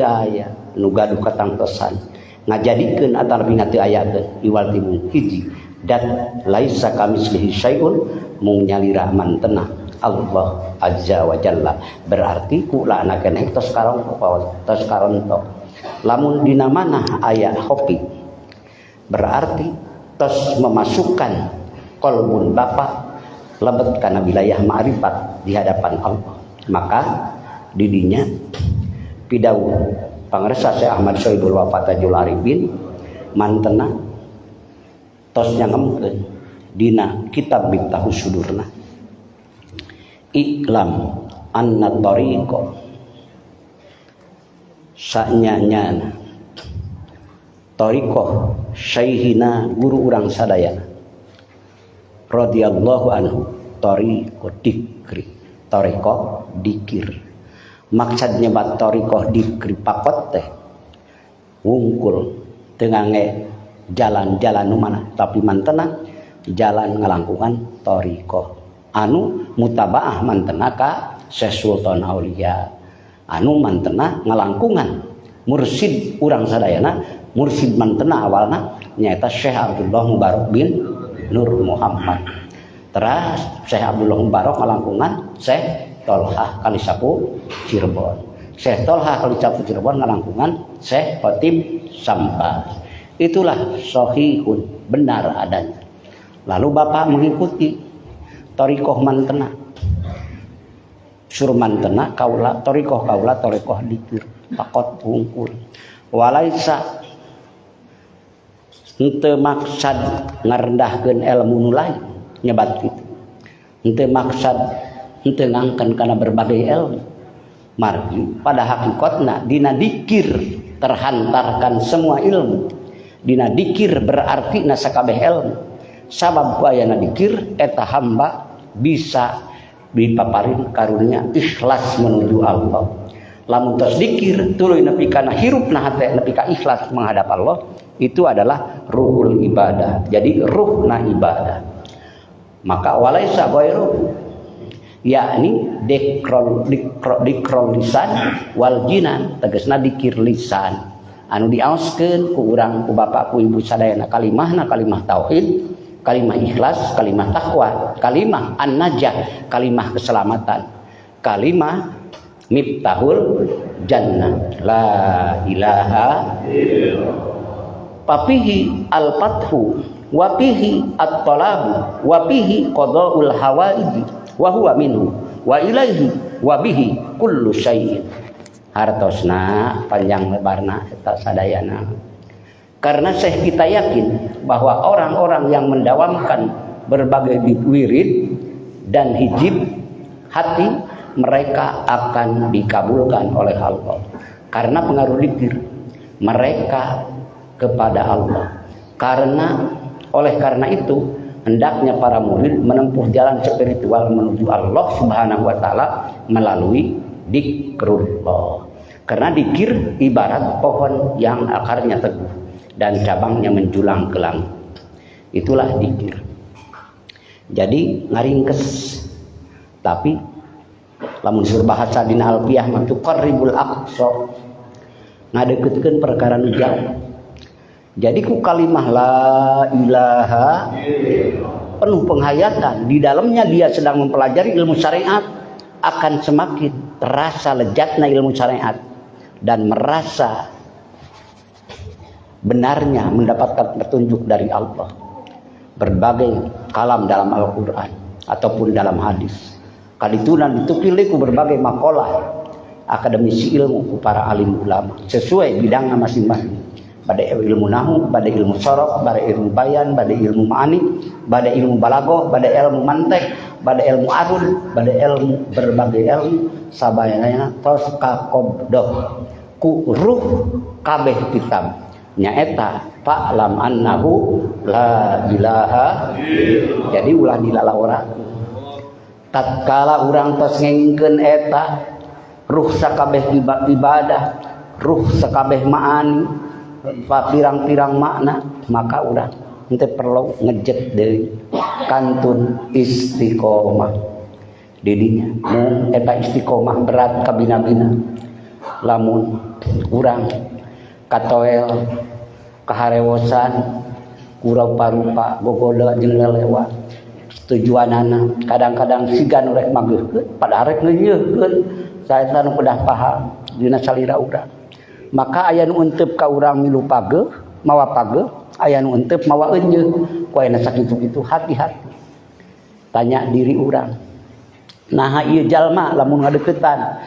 Sadaya nu gaduh katangtosan ngajadikeun atanapi teu ayakeun iwal ti mung hiji dan laisa kamitslihi syai'un mung nyalira mantena Allah azza wa jalla. Berarti kula keneh tos karong tos karontok. Lamun dina mana aya hopi berarti tos memasukkan kolbun bapak lebet kana wilayah ma'rifat di hadapan Allah. Maka didinya pidawuh pangersa Syekh Ahmad Shohibul Wafa Tajul Arifin mantena tos nyangemkeun dina kitab Miftahus Sudurna, iklam anna tariqa sanyanya tariqah syaihina guru urang sadayana radhiyallahu anhu tariqah dikri, tariqah dikir. Maksud nyebat tariqah dikri pakot teh wungkul teu ngange jalan-jalan nu mana, tapi mantena jalan ngalangkungan tariqah anu mutabaah mantena ka Syekh Sultan Aulia, anu mantena ngalangkungan mursid urang sadayana, mursid mantena awalna nyaeta Syekh Abdullah Mubarok bin Nur Muhammad. Teras Syekh Abdullah Mubarok ngalangkungan Syekh Tolhah Kalisapu Cirebon, Syekh Tolhah Kalisapu Cirebon ngalangkungan Syekh Khotib Sambas. Itulah sahihun, benar adanya. Lalu bapak mengikuti thariqah mantena, sur mantena kaula thariqah kaula thariqah dikir pakot wungkul. Walaisa henteu maksad ngarendahkeun ilmu nu lain nyebat kitu, henteu maksad henteu ngangkeun kana berbagai ilmu. Margi pada hakikatna dina dikir terhantarkan semua ilmu. Dina dikir berarti na sakabeh ilmu. Sabab ku ayana dikir eta hamba bisa dipaparin karunia ikhlas menuju Allah. Lamun tos dikir tuluy nepi kana hirupna hate nepi ka ikhlas menghadap Allah, itu adalah ruhul ibadah. Jadi ruhna ibadah. Maka walaisa ghairu yakni dikrol dikrol lisan wal jinan, tegasna dikir lisan anu diaoskeun ku urang ku bapak ku ibu sadayana kalimahna kalimah tauhid, kalimah ikhlas, kalimah takwa, kalimah an-najah, kalimah keselamatan, kalimah miftahul jannah, la ilaha illallah. Papihi al-fathu wa fihi at-talabu wa fihi qada'ul hawaiji wa huwa minhu wa ilaihi wa bihi kullu syai'in. Hartosna panjang lebarna eta sadayana. Karena Syekh kita yakin bahwa orang-orang yang mendawamkan berbagai wirid dan hijib hati mereka akan dikabulkan oleh Allah. Karena pengaruh dikir mereka kepada Allah. Karena oleh karena itu hendaknya para murid menempuh jalan spiritual menuju Allah Subhanahu wa taala melalui dikrullah. Karena dikir ibarat pohon yang akarnya teguh dan cabangnya menjulang ke langit. Itulah dikir. Jadi ngaringkes, tapi lamun seur bahasa dina alfiah mah tuqarribul aqsa, ngadeukeutkeun perkara nu jauh. Jadi ku kalimah la ilaha penuh penghayatan, di dalamnya dia sedang mempelajari ilmu syariat, akan semakin terasa lezatnya ilmu syariat dan merasa benarnya mendapatkan petunjuk dari Allah. Berbagai kalam dalam Al-Quran ataupun dalam hadis. Kaditunan ditukil ku berbagai makalah akademisi ilmu ku para alim ulama sesuai bidangnya masing-masing. Pada ilmu nahu, pada ilmu sorof, pada ilmu bayan, pada ilmu ma'ani, pada ilmu balagoh, pada ilmu mantek, pada ilmu arud, pada ilmu berbagai ilmu sabayana tos kakobdoh ku ruh kabeh kitab nyaeta fa'lam annahu la ilaha. Jadi ulah dilalaora tatkala urang tos ngengkeun eta ruh sakabeh ibadah, ruh sakabeh ma'ani, pirang-pirang makna, maka urang henteu perlu ngejet deui kantun istiqomah didinya. Mung eta istiqomah berat kabina-bina. Lamun urang katoel kaharewosan rupa-rupa gogoda jeung lelewa tujuanana kadang-kadang siga nu rek mageuhkeun padahal rek ngeunyeurkeun saeta nu kedah paham dina salira urang. Maka aya nu eunteup ka urang milu pageuh mawa pageuh, aya nu eunteup mawa eunyeut. Ku aya sakitu-kitu hati-hati tanya diri urang, naha ieu jalma lamun ngadeukeutan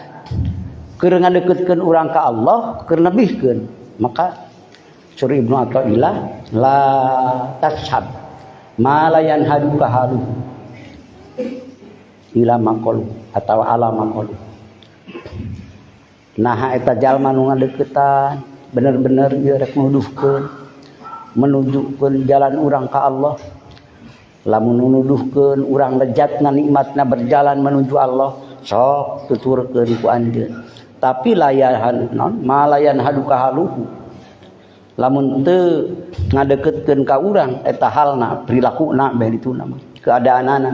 keur ngadeukeutkeun urang ka Allah keur lebihkeun. Maka surah Ibnu Athaillah la tashab ma la yanhaduka halu ila maqalu atau ala maqalu. Naha eta jalma nu ngadeuketan bener-bener ieu rek nuduhkeun menunjukkeun jalan urang ka Allah. Lamun nuduhkeun urang lejatna nikmatna berjalan menuju Allah, sok tuturkeun ku anjeun. Tapi layahan non malayan haduka haluhu, lamun teu ngadeukeutkeun ka urang eta halna perilakuna bae dituna mah keadaanana.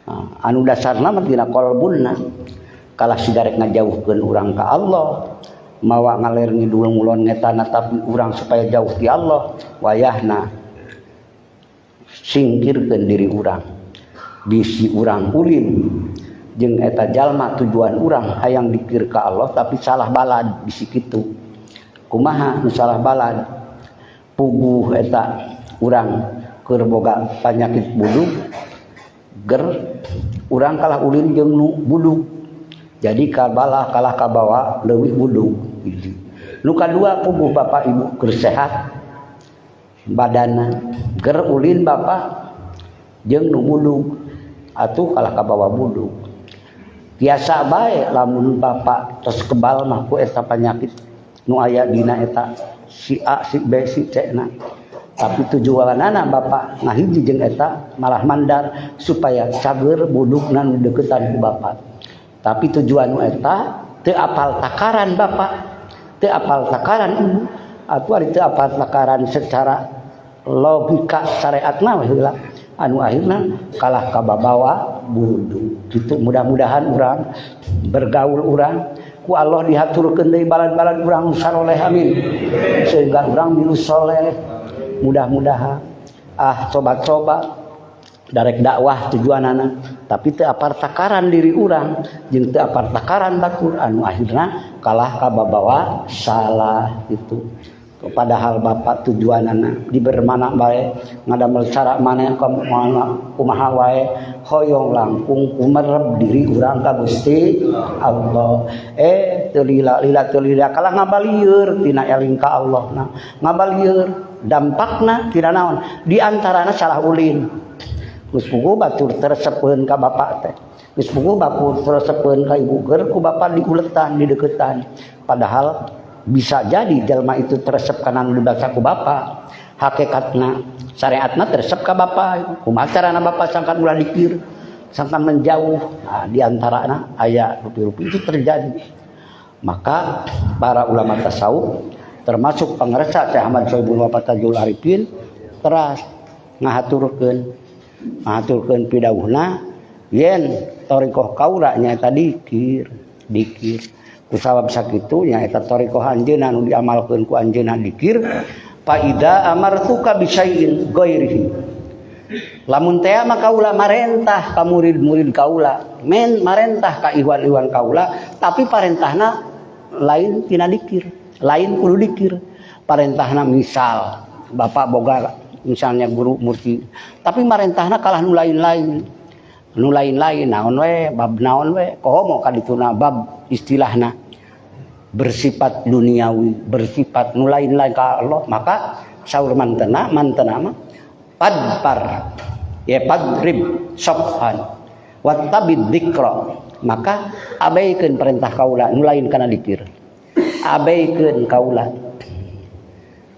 Nah, anu dasarna mah tina qalbunna kalah siga rek ngajauhkeun urang ka Allah, mawa ngaler ngidul ngulon ngetana tapi urang supaya jauh ti Allah, wayahna singkirkeun diri urang bisi urang ulin jeung eta jalma tujuan urang hayang dikir ka Allah tapi salah balad bisi kitu. Kumaha nu salah balad? Puguh eta urang keur boga panyakit budug ger urang kalah ulin jeung nu budug, jadi kabalah kalah kabawa leuwih budug. Nu kadua puguh bapak ibu keur sehat badana ger ulin bapak jeung nu budug atuh kalah kabawa budug. Biasa bae lamun bapak tos kebal mah ku eta panyakit nu aya dina eta si A si B si C na, tapi tujuanana bapak ngahiji jeung eta malah mandar supaya cager budugna nu deuketan ku bapak. Tapi tujuan nu eta teu apal takaran bapak, teu apal takaran ibu, atuh ari teu apal takaran secara logika syariatna we heula anu akhirna kalah kababawa budug. Kitu mudah-mudahan urang bergaul urang ku Allah dihaturkeun deui balad-balad urang saroleh, amin, sehingga urang milu soleh. Mudah-mudahan ah coba-coba darek dakwah tujuanana tapi teu apar takaran diri urang jeung teu apar takaran batur anu akhirna kalah kababawa salah gitu. Padahal bapak tujuanana dibermana bae ngadamel cara mana kumaha kumaha wae hoyong langkung kumerep diri urang ka Gusti Allah. Teu lila-lila teu lila kalah ngabalieur tina eling ka Allah na ngabalieur dampakna tina naon di antarana salah ulin. Geus puguh batur teresepeun ka bapak teh, geus puguh batur teresepeun ka ibu ger ku bapak diuletan dideukeutan, padahal bisa jadi jalma itu teresep kana nu dibaca ku bapak, hakikatna syariatna teresep ka bapak. Kumaha carana bapak sangkan ulah dikir sangkan menjauh. Nah, di antarana aya rupi-rupi itu terjadi. Maka para ulama tasawuf termasuk pangersa Syekh Ahmad Sohibul Wafa Tajul Arifin teras ngahaturkeun pidauhna yen thariqah kaula nyaeta dikir dikir. Kusabab sakitu nyaeta thariqah anjeunna nu diamalkeun ku anjeunna dikir. Fa idza amartuka bisyai'in ghairihi, lamun teh mah kaula marentah ka murid-murid kaula, men marentah ka ikhwan-ikhwan kaula, tapi parentahna lain tina dikir, lain kudu dikir. Parentahna misal bapak boga misalnya guru murti, tapi marentahna kalah nu lain-lain, nu lain-lain naon we bab naon we komo ka dituna bab istilahna bersifat duniawi, bersifat nu lain-lain ka Allah. Maka saur mantena mantena mah padpar ya padrib sofhan wattabid dzikra, maka abaikeun perintah kaula nu lain kana dikir, abaikeun kaula.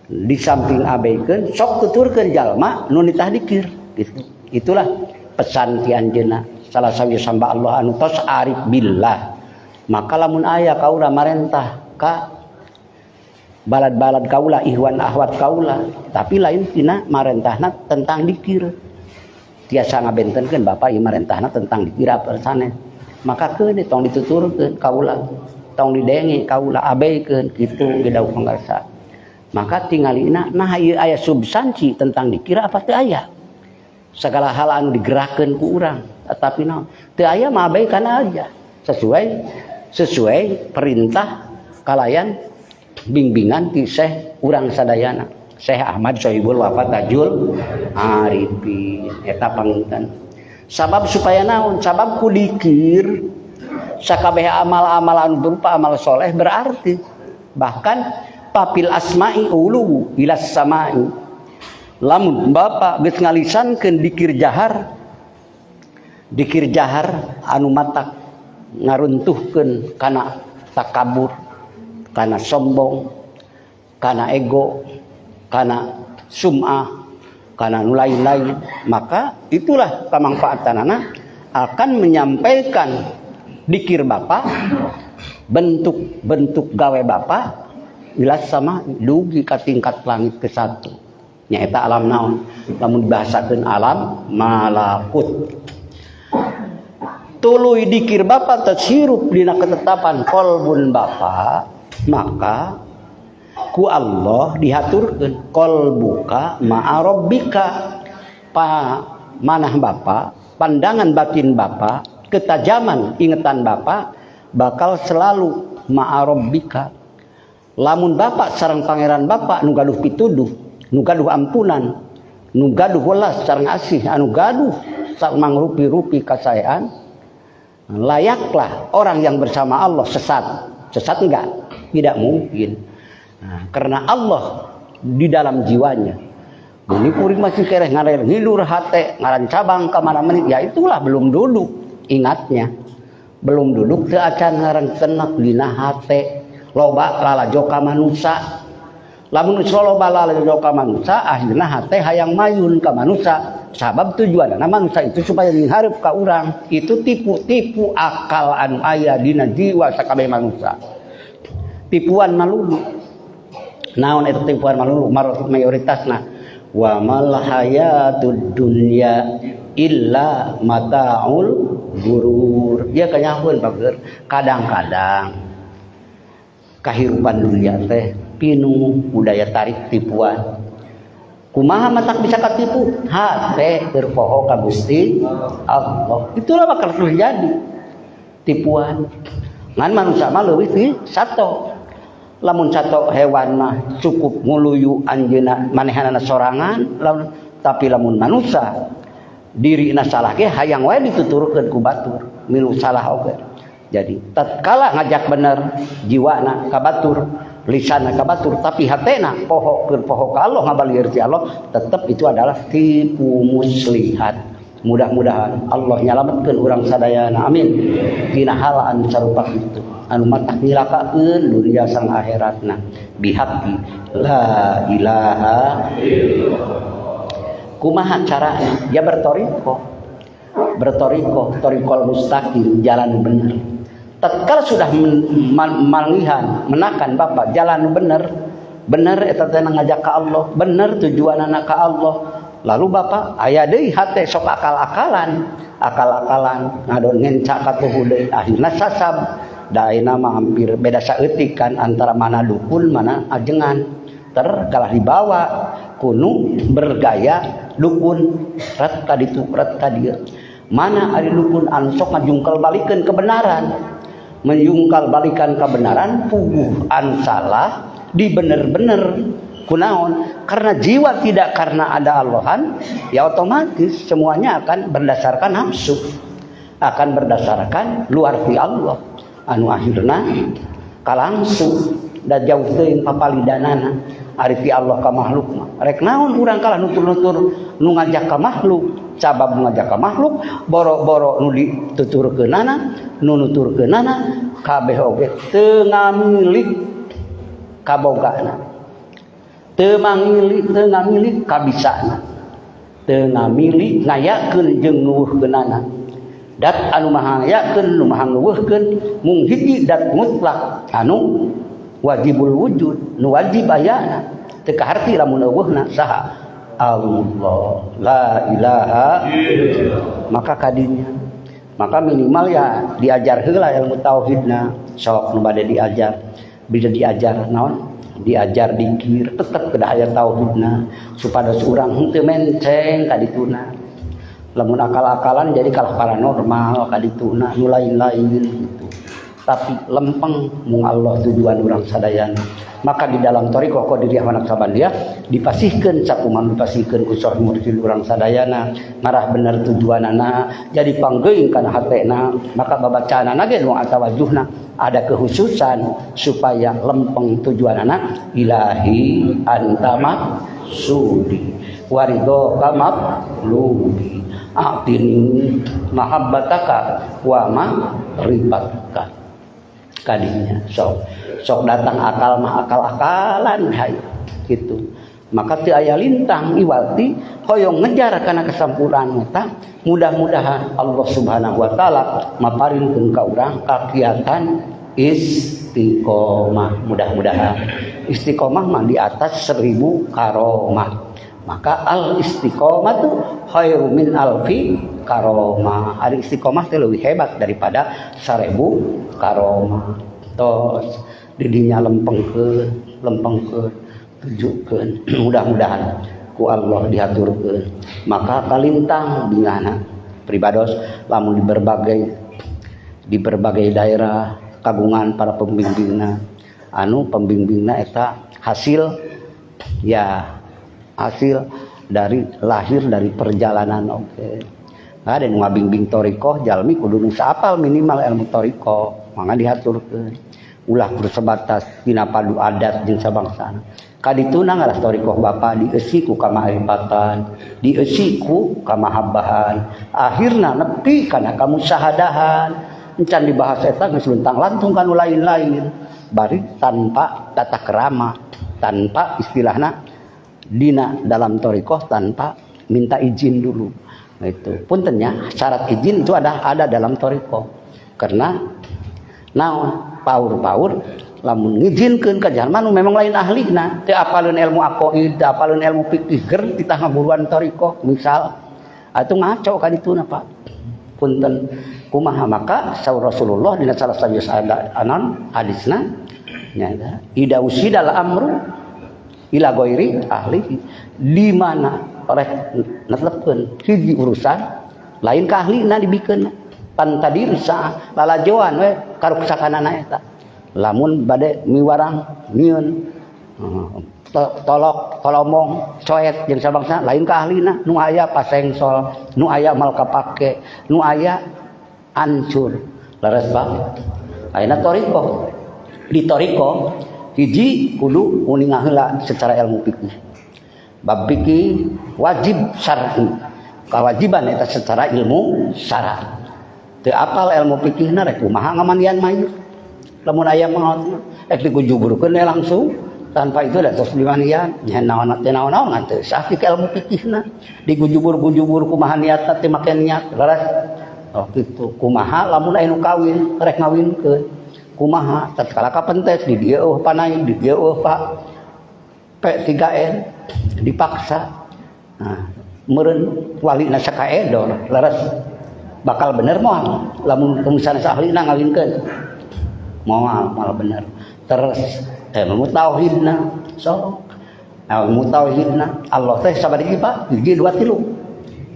Di samping abaikeun sok tuturkeun jalma nu nitah dikir gitu. Itulah pesan ti anjeunna salah sawios hamba Allah anu tos arif billah. Maka lamun aya kaula marentah ka balad-balad kaula ihwan ahwat kaula, tapi lain tina marentahna tentang dikir, tiasa ngabentenkeun bapak ieu marentahna tentang dikir apa sanes, maka keun tong dituturkeun kaula. Tong didenge kaula, abeikeun kitu ge dawuh pangarsa. Maka tingalina nah ieu aya substansi tentang dikir apa teu aya. Segala hal anu digerakkeun ku urang, tetapi naon? Teu aya mah abaikan aja. Sesuai perintah kalayan bimbingan ti Syekh urang sadayana. Syekh Ahmad Sohibul Wafat Tajul Arifin eta panginten. Sabab supaya naon? Sabab ku dikir sakabeh amal-amal anu berupa amal soleh berarti bahkan papil asma'i ulu ilas sama'i. Lamun bapak geus ngalisankeun dikir jahar, dikir jahar anu matak ngaruntuhkeun kana takabur, kana sombong, kana ego, kana sum'ah, kana nu lain-lain, maka itulah kamangfaatanana akan menyampaikan dikir bapak, bentuk-bentuk gawe bapak ilas sama dugi ka tingkat langit ke satu. Nyaeta alam naon? Lamun dibahasakeun alam malakut. Tuluy dikir bapak tersirup dina ketetapan kolbun bapak, maka ku Allah dihaturkeun kolbuka ma'a rabbika. Pa manah bapak, pandangan batin bapak, ketajaman ingetan bapak bakal selalu ma'a rabbika. Lamun bapak sareng pangeran bapak nu gaduh pituduh, nu gaduh ampunan, nu gaduh welas sareng asih, anu gaduh mangrupi-rupi kasaean, layaklah orang yang bersama Allah sesat. Sesat enggak? Tidak mungkin. Nah, karena Allah di dalam jiwanya. Ini kuring masih kereh ngalir ngilur hate, ngaran cabang ke mana menit, ya itulah belum duduk ingatnya. Belum duduk teu acan ngaran tenak dina hate. Loba lalajo ka manusa. Lamun geus loba lalajo ka manusa, akhirna hate hayang mayun ka manusa. Sabab tujuanna manusa itu supaya minghareup ka urang. Itu tipu-tipu akal anu aya dina jiwa sakabeh manusa. Tipuan malulu. Naon eta tipuan malulu mayoritasna? Wa mal hayatud dunya illa mataul gurur. Ya kanyahoeun bager. Kadang-kadang kahirupan dunia teh pinuh budaya tarik tipuan. Kumaha matak bisa katipu? Hate keur poho ka Gusti Allah. Itulah bakal terjadi tipuan. Ngan manusia mah leuwih ti sato. Lamun sato hewan mah cukup nguluyu anjeunna manehanana sorangan, lamun, tapi lamun manusia dirina salah ge hayang wae dituturkeun ku batur, milu salah oge. Jadi tatkala ngajak bener jiwana ka batur, lisanna ka batur, tapi hatena poho keur poho ka Allah ngabalieur ti Allah, tetep itu adalah tipu muslihat. Mudah-mudahan Allah nyalametkeun urang sadayana, amin. Dina hal anu sarupa kitu, anu matak nyilakakeun dunia sang akhiratna. Bihaqi la ilaha illallah. Kumaha carana? Ya bertoriko. Bertoriko, torikol mustaqim, jalan bener. Tatkala sudah malihan, menakan bapak jalan bener, bener eta teh ngajak ka Allah, bener tujuanana ka Allah. Lalu bapak aya deui hate sok akal-akalan, akal-akalan ngadon ngenca ka tuhu deui, akhirna sasab. Da ayeuna mah hampir beda saeutik kan antara mana dukun mana ajengan. Ter kalah dibawa kunu bergaya dukun, ret ka ditu, ret ka dieu. Mana ari dukun anu sok ngajungkal balikeun kebenaran, menjungkal balikan kebenaran, puguh anu salah dibener-bener. Kunaon? Karena jiwa tidak karena ada Allahan, ya otomatis semuanya akan berdasarkan nafsu, akan berdasarkan luar ti Allah. Anu akhirna kalangsu da jauh teuing papalidanana ari ti Allah ka makhluk mah. Rek naon urang kalah nutur-nutur nu ngajak ka makhluk, sabab nu ngajak ka makhluk boro-boro nu dituturkeunana, nu nuturkeunana kabeh oge teu ngamilik kabogana. Teu mangilik, teu ngamilik kabisana. Teu ngamilik ngayakeun jeung nuwuhkeunana. Dat anu maha ngayakeun, nu maha nuwuhkeun mung hiji dat mutlak anu wajibul wujud, nu wajib ayana. Teu kaharti lamun euweuhna saha? Allah. La ilaha illallah. Maka kadinya Maka minimal ya diajar heula ilmu tauhidna, sok nu bade diajar, bisa diajar naon? Diajar dikir, tetep kedah aya tauhidna supados urang henteu menceng ka dituna. Lamun akal-akalan jadi kalah paranormal ka dituna nu lain-lain gitu. Tapi lempeng mung Allah tujuan urang sadayana. Maka di dalam thariqah Qadiriyah wa Naqsabandiyah dipasihkeun sakumaha dipasihkeun ku sahih mursyid urang sadayana ngarah bener tujuanana jadi panggeuing kana hatena, maka babacaanana ge nu atawajuhna ada kekhususan supaya lempeng tujuanana ilahi anta maksudi waridho kamatlubi a'tini mahabbataka wa ma'rifataka. Kadinya sok sok datang akal mah akal-akalan hayu gitu. Maka teu aya lintang iwati hoyong ngejar kana kesampurnaan eta, mudah-mudahan Allah Subhanahu wa taala maparinkeun ka urang kakiatan istiqomah. Mudah-mudahan istiqomah mah di atas 1000 karomah. Maka al istiqomah tu khairu min alfi karomah. Ari istiqomah teh leuwih hebat daripada 1000 karomah. Tos didinya lempengkeun, lempengkeun, tujukeun. Mudah-mudahan ku Allah dihaturkeun. Maka kalintang bingahna pribados lamun di berbagai daerah kagungan para pembimbingna, anu pembimbingna eta hasil ya hasil dari lahir dari perjalanan oke. Ada nu ngabimbing thariqah jalmi kudu nu saapal minimal ilmu thariqah, mangga dihaturkeun. Ulah kudu sebatas dina padu adat jeung sabangsana. Kadituna ngaras thariqah bapa dieusi ku kamakrifatan, dieusi ku kamahabbahan, akhirna nepi kana kamusahadahan. Encan dibahas eta geus luntang-lantung ka nu lain-lain. Bari tanpa tata kerama, tanpa istilahna dina dalam thariqah tanpa minta izin dulu. Nah itu puntennya syarat izin itu ada dalam thariqah. Karena naon paur-paur lamun ngizinkeun ka jalma nu memang lain ahlina, teu apaleun ilmu aqaid, teu apaleun ilmu fikih, ger titah ngaburuan thariqah misal atuh ngaco ka dituna Pak. Punten kumaha maka saur Rasulullah dina salah sawios anon hadisna nya ida usidal amru ila ghairi ahli, di mana rek netepkeun hiji urusan lain ka ahlina dibikeun pan tadi sa lalajoan we karuksakanana eta. Lamun bade miwarang mieun tolok tolomong coet jeung sabangsa lain ka ahlina, nu aya pasengsol, nu aya mal kapake, nu aya ancur. Leres Pak. Ayeuna thariqah di thariqah hiji kudu uninga heula secara ilmu fikih. Bab fikih wajib syar'i. Kewajiban eta secara ilmu syara. Teu apal ilmu fikihna rek kumaha ngamandian mayit. Lamun aya maot rek dikujuburkeun we langsung tanpa itu da tos dimandian nya naon teh naon-naon ngan teu sah ilmu fikihna. Digujubur-gujubur kumaha niatna teh make niat leres. Oh kitu kumaha lamun aya nu kawin rek ngawinkeun. Kumaha tatkala kapentes di dieu eueuh panai di dieu eueuh Pak P3N dipaksa. Nah, meureun walina sakaedor leres bakal bener moal lamun kemusan ahlina ngawinkeun moal moal bener. Terus ilmu tauhidna sok ilmu tauhidna Allah teh sabari Pak hiji dua tilu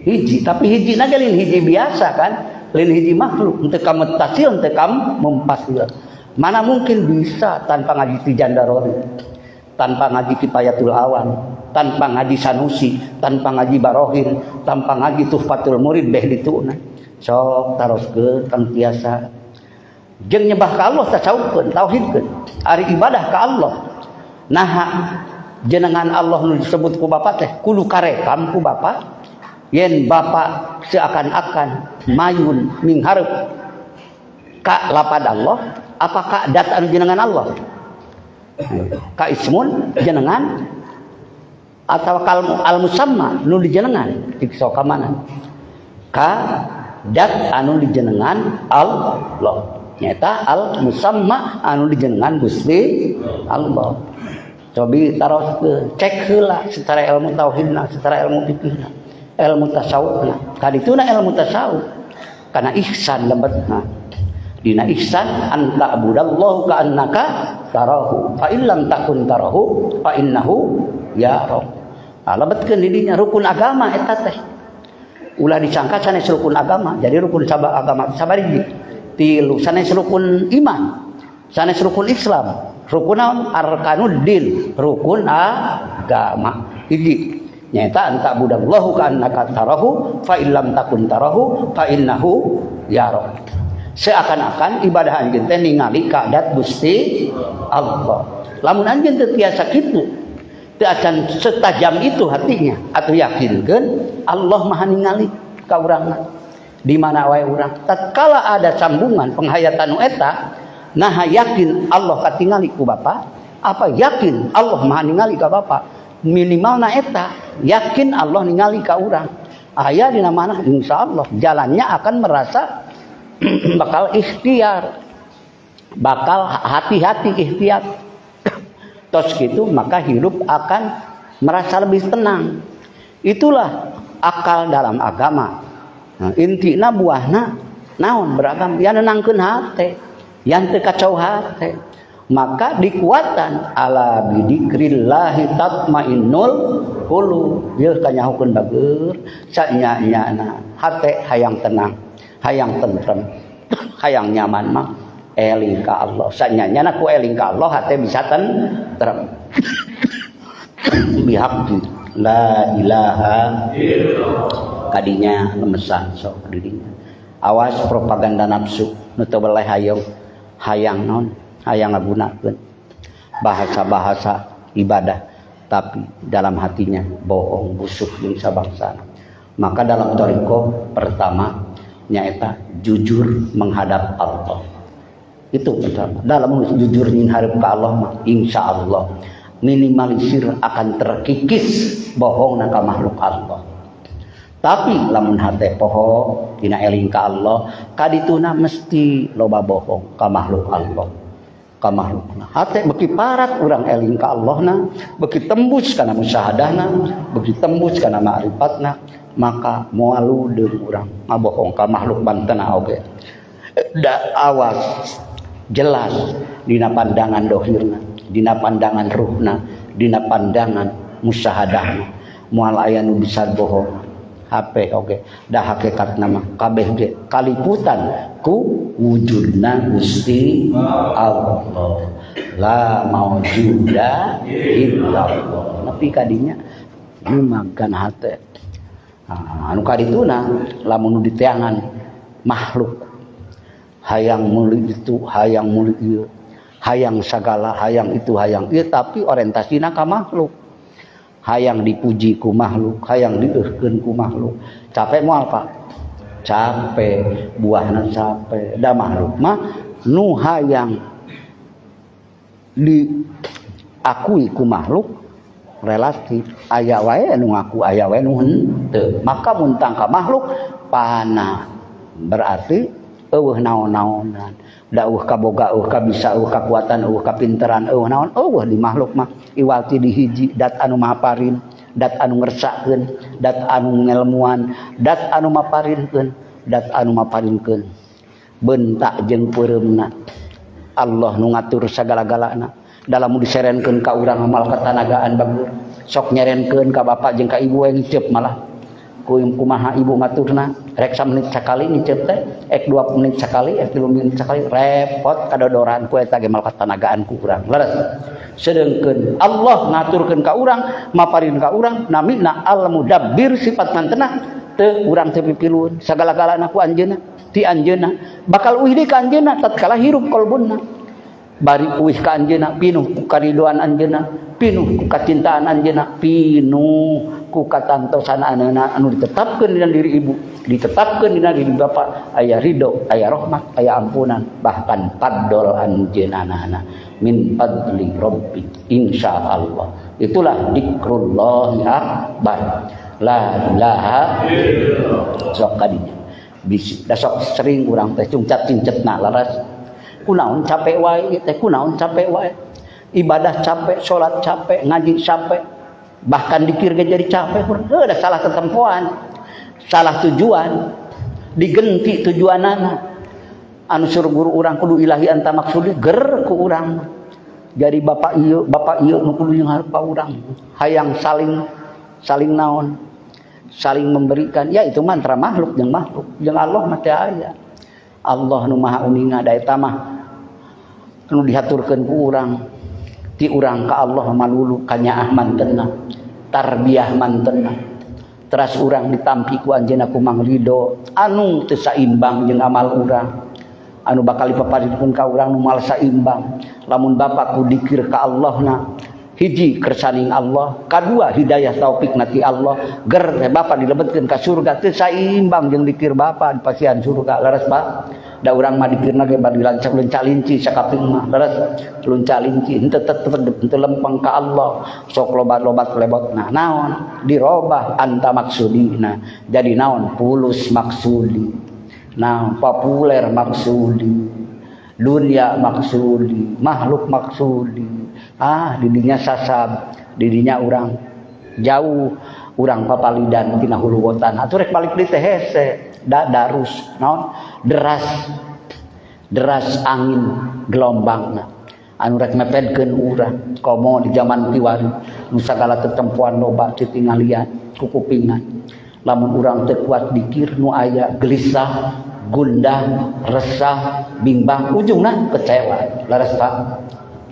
hiji tapi hiji na ge lain hiji biasa kan, lain hiji makhluk henteu kamutasil henteu kam mumpasil. Mana mungkin bisa tanpa ngaji Tijan Darori, tanpa ngaji Kifayatul Awam, tanpa ngaji Sanusi, tanpa ngaji Barohin, tanpa ngaji Tuhfatul Murid beh dituna. Sok taroskeun kan biasa. Jeung nyebah ka Allah tasawufkeun, tauhidkeun. Ari ibadah ka Allah. Naha jenengan Allah nu disebut ku bapa teh kudu karekam ku bapa. Yen bapa seakan-akan mayun minghareup ka lapad Allah, apakah dat anu jenengan Allah? Ka ismun jenengan atau kal al musamma nu dijenengan dikso ka mana? Ka dat anu dijenengan Allah. Nyata al musamma anu dijenengan Gusti Allah. Cobi taroskeun, cek heula secara ilmu tauhidna, secara ilmu fikihna, ilmu tasawufna. Kadituna ilmu tasawuf. Kana ihsan lebetna. Dina ihsan an ta'budallahu ka'annaka tarahu fa illam takun tarahu fa innahu yarah. Nah, lebetkeun di dinya rukun agama eta teh. Ulah disangka sanes rukun agama, jadi rukun agama sabariji. Tilu sanes rukun iman, sanes rukun Islam, rukun naon? Arkanuddin, rukun agama. Hiji nyaeta an ta'budallahu ka'annaka tarahu fa illam takun tarahu fa innahu yarah. Seakan-akan ibadah anjeun teh ningali ka dat Gusti Allah. Lamun anjeun teu tiasa kitu, teu acan setajam itu hatinya atau yakinkeun Allah Maha ningali ka urangna. Di mana wae urang tatkala ada sambungan penghayatan nu eta, naha yakin Allah katingali ku bapa, apa yakin Allah Maha ningali ka bapa, minimalna eta yakin Allah ningali ka urang. Aya dina mana insyaallah jalannya akan merasa bakal ikhtiar, bakal hati-hati ikhtiar. Tos gitu maka hidup akan merasa lebih tenang. Itulah akal dalam agama. Nah, intina buahna naon beragam yang nenangkeun hate, yang teu kacau hate. Maka dikuatan ala bidzikrillahi tatmainnul qulub. Yeuh kanyahokeun bager sanya-nyana hate hayang tenang, hayang tentrem, hayang nyaman mah eling ka Allah. Sanya-nyana ku eling ka Allah hate bisa tentrem. Bihaqi la ilaha illallah. Kadinya lemesan sok dirinya. Awas propaganda nafsu nu teu beleh hayang hayang naon, hayang ngagunakeun bahasa-bahasa ibadah tapi dalam hatinya bohong busuk jeung sabangsa. Maka dalam thariqah pertama nyaeta jujur menghadap Allah. Itu pertama. Dalam jujur nyin hareup ka Allah mah insyaallah minimalisir akan terkikis bohong ka makhluk Allah. Tapi lamun hate poho dina eling ka Allah, kadituna mesti loba bohong ka makhluk Allah. Ka makhlukna. Hate beki parat urang eling ka Allahna, beki tembus kana musyahadahna, beki tembus kana ma'rifatna, maka moal ludeung urang ngabohong ka makhluk bantena oge. Da awas jelas dina pandangan dohirna, dina pandangan ruhna, dina pandangan musyahadahna. Moal aya nu bisa bohong. HP oge da hakikatna mah kabeh ge kaliputan ku wujudna Gusti Allah. La maujuda illallah. Nepi kadinya nyumagan hate. Nah, anu kadituna lamun nu diteangan makhluk hayang muli itu, hayang muli ieu, hayang sagala, hayang itu, hayang ieu, tapi orientasina ka makhluk. Hayang dipuji ku makhluk, hayang dieuhkeun ku makhluk. Capek moal Pak? Capek, buahna capek. Da makhluk mah nu hayang diakui ku makhluk relatif, aya wae nu ngaku, aya wae nu henteu. Maka mun tangka makhluk pana, berarti eueuh naon-naonan. Da eueuh kaboga, eueuh kabisa, eueuh kakuatan, eueuh kapinteran, eueuh naon, eueuh di makhluk mah. Iwal ti dihiji dat anu maparin, dat anu ngersakeun, dat anu ngelmuan, dat anu maparinkeun, dat anu maparinkeun. Bentak jeung peureumna. Allah nu ngatur sagala-galana. Dalam diserenkeun ka urang amal katanagaan bagur. Sok nyerenkeun ka bapak jeung ka ibu we ngiceup malah. Kumaha ibu ngaturna, rek samenit sakali ngiceup teh, ek 2 menit sakali, ek 3 menit sakali, repot kadodoran ku eta ge mal katanagaan ku urang. Leres. Sedengkeun Allah ngaturkeun ka urang, maparin ka urang, namina al-mudabbir sifat mantena teu urang teu pipilun, sagala-galana ku anjeunna, ti anjeunna, bakal uih deui ka anjeunna tatkala hirup kolbunna. Bari uih ka anjeunna pinuh ku karidoan anjeunna, pinuh ku kacintaan anjeunna, pinuh ku katantosan anjeunna anu ditetapkeun dina diri ibu, ditetapkeun dina diri bapa, aya ridho, aya rahmat, aya ampunan, bahkan fadl anjeunna min fadli rabbi insyaallah. Itulah dikrullahi akbar. La ilaha illallah. Sok kadinya. Bisi da sok sering urang teh cungcat cincetna laras. Kunaon capek wae teh, kunaon capek wae. Ibadah capek, salat capek, ngaji capek, bahkan dikir ge jadi capek. Heuh, da salah tetempoan, salah tujuan. Digenti tujuanana. Anu suruh guru urang kudu ilahi anta maksudi ger ku urang. Jadi bapak ieu nu kudu ngarep ka urang. Hayang saling saling naon? Saling memberikan. Ya itu mantra makhluk jeung makhluk. Jeung Allah mah teu aya. Allah nu maha uninga da eta mah nu dihaturkeun ku urang. Ti urang ka Allah malulu kanyaah mantenna. Tarbiyah mantenna. Teras urang ditampi ku anjeunna ku Mang Ridho anu teu saimbang jeung amal urang. Anu bakal dipaparikeun ka urang nu moal saimbang. Lamun bapak ku dikir ka Allahna, hiji kersaning Allah, kadua hidayah taufik na ti Allah, ger teh bapak dilebetkeun ka surga teu saimbang jeung dikir bapak di pasihan surga. Leres Pak? Da urang mah dikirna ge bari lonca-linci sakaping mah. Leres lonca-linci henteu tetep henteu lempeng ka Allah, sok lobat-lobat lebotna. Naon? Dirobah anta maksudina. Jadi naon? Pulus maksudi. Nah, populer maksudi, dunia maksudi, makhluk maksudi. Ah, didinya sasab, didinya urang jauh, urang papalidan tina hulu wotan. Atuh rek balik deui teh hese, da darus, naon? Deras. Deras angin gelombangna. Anu rek mepedkeun urang, komo di zaman kiwari nu sagala tetempoan loba titingalian kukupingan. Lamun urang teu kuat dikir nu aya gelisah, gundah, resah, bimbang, ujungna kecewa. Leres Pak?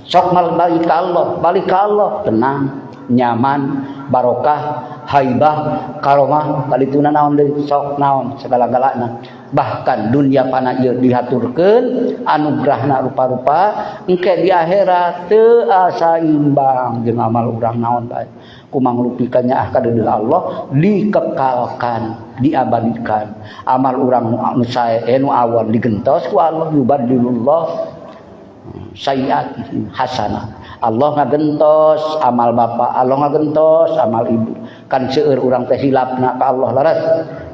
Sok mal balik ka Allah, balik ka Allah, tenang, nyaman, barokah, haibah, karomah, kalituna naon deui, sok naon segala-galana. Bahkan dunia pana ieu dihaturkeun anugerahna rupa-rupa, engke di akhirat teu asa imbang jeung amal urang naon bae. Kumang lupikannya ah ka deudeuh Allah dikekalkan, diabadikan. Amal urang nu sae nu awon digentos ku Allah yubaddilullah sayiat hasanah. Allah ngagentos amal bapak, Allah ngagentos amal ibu. Kan seueur urang teh hilapna ka Allah laras.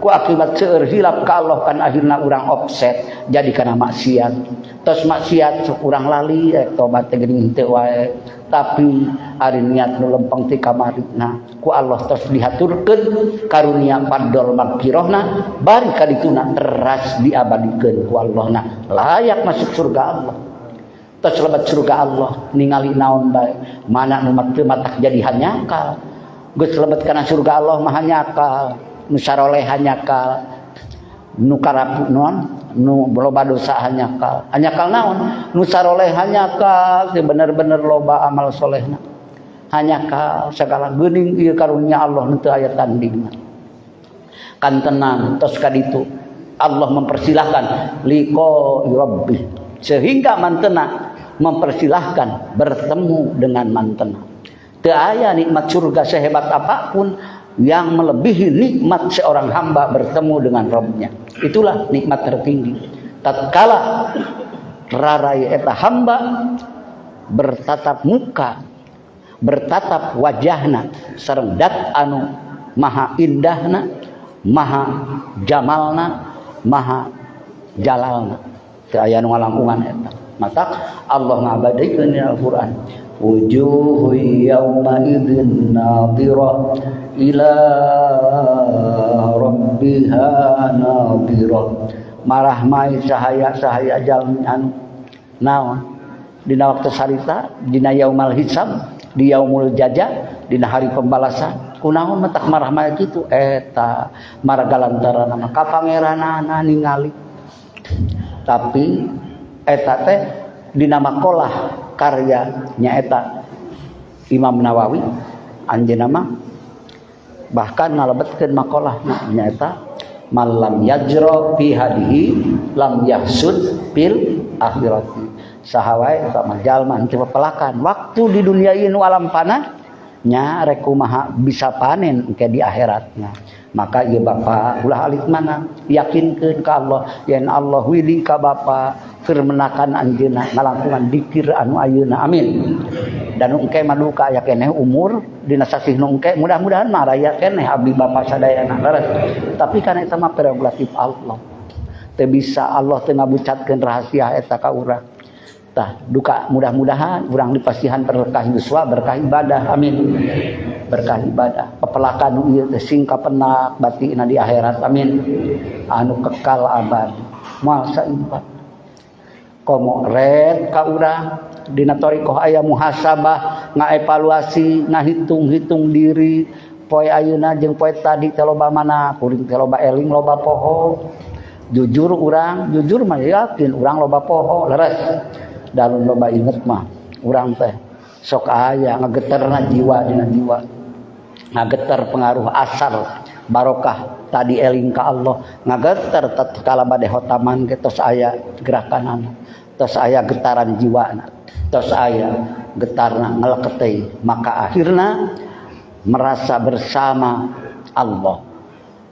Ku akibat seueur hilap ka Allah kan akhirna urang offset jadi kana maksiat. Tos maksiat sok urang lali tobat teh geuning teu wae. Tapi ari niat nu lempeng ti kamarina ku Allah tos dihaturkeun karunia fadl magfirahna bari kadituna teras diabadikeun ku Allahna layak masuk surga Allah. Tos lebet surga Allah ningali naon bae mana nu teu matak jadi hanyakal. Geus lebet kana surga Allah mah hanyakal, nu saroleh hanyakal, nu karap naon nu loba dosa hanyakal. Hanyakal naon? Nu saroleh hanyakal teu bener-bener loba amal solehna. Hanyakal sagala geuning ieu karunia Allah nu teu aya tandingna. Kan tenang tos kaditu Allah mempersilahkan liqa rabbih sehingga mantena mempersilahkan bertemu dengan mantena. Teu aya nikmat surga sehebat apapun yang melebihi nikmat seorang hamba bertemu dengan Rabbnya. Itulah nikmat tertinggi. Tatkala rarai eta hamba bertatap muka, bertatap wajahna sareng dat anu maha indahna, maha jamalna, maha jalalna. Teu aya nu ngalangkungan eta. Maka Allah ngabadikeun dina Al-Qur'an, wujuhu yauma idzin nadhirah ila rabbiha nadhirah. Marahmai cahaya-cahaya jalmi anu naon dina waktu sarita, dina yaumal hisab, di yaumul jaza, dina hari pembalasan. Kunaon matak marahmai kitu eta marga lantaran mah ka pangeranana ningali. Tapi eta teh dina makalah karya nyaeta Imam Nawawi anjeunna mah bahkan ngalebetkeun makalahna nyaeta malam yajra fi hadihi lam yahsud fil akhirati. Saha wae eta mah jalma henteu pepelakan waktu di dunia ieu nu alam panah nya rek kumaha bisa panen engke di akhiratna. Maka ieu bapa ulah alit mana yakinkeun ka Allah yen Allah wili ka bapa firmenakan anjeunna ngalangkungan dikir anu ayeuna amin. Dan engke mah duka aya keneh umur dina sasih nu engke mudah-mudahan mah raya keneh abdi bapa sadayana leres. Tapi kan eta mah prerogatif Allah. Teu bisa Allah teu ngabucatkeun rahasia eta ka urang. Tah duka mudah-mudahan urang dipasihan berkah yuswa berkah ibadah amin. Berkah ibadah. Pepelakan nu ieu teh sing kapenak batina di akhirat. Amin. Anu kekal abadi. Moal saimpat. Komo red ka urang dina thariqah aya muhasabah, ngaevaluasi, ngahitung-hitung diri. Poe ayeuna jeung poe tadi teh loba mana? Kuring teh loba eling, loba poho. Jujur urang, jujur mah yakin urang loba poho, leres. Dalun loba inget mah urang teh sok aya ngageterna jiwa dina jiwa. Ngageter pengaruh asar barokah tadi eling ka Allah, ngageter tatkala bade hotaman ge tos aya gerakanana, tos aya getaran jiwana, tos aya getarna ngeleketei, maka akhirna merasa bersama Allah.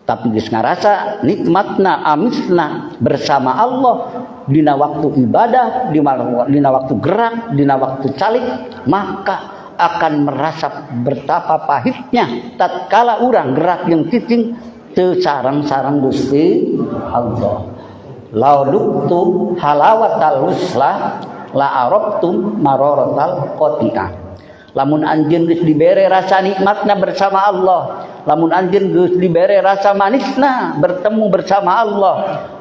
Tapi geus ngarasa nikmatna amisna bersama Allah dina waktu ibadah, dina waktu gerak, dina waktu calik, maka akan merasa betapa pahitnya tatkala urang gerak yang cicing teu sareng-sareng Gusti Allah. Lau duktum halawatal wuslah la arabtum mararatal qati'ah. Lamun anjeun geus dibere rasa nikmatna bersama Allah, lamun anjeun geus dibere rasa manisna bertemu bersama Allah,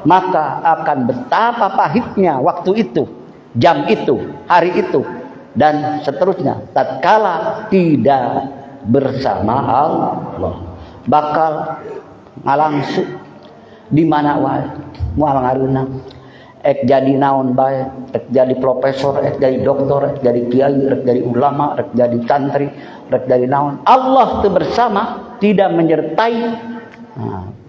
maka akan betapa pahitnya waktu itu, jam itu, hari itu, dan seterusnya tatkala tidak bersama Allah. Bakal ngalangsu di mana wae, moal ngareunang. Ek jadi naon bae, ek jadi profesor, ek jadi doktor, ek jadi kiai, ek jadi ulama, ek jadi santri, ek jadi naon. Allah itu bersama, tidak menyertai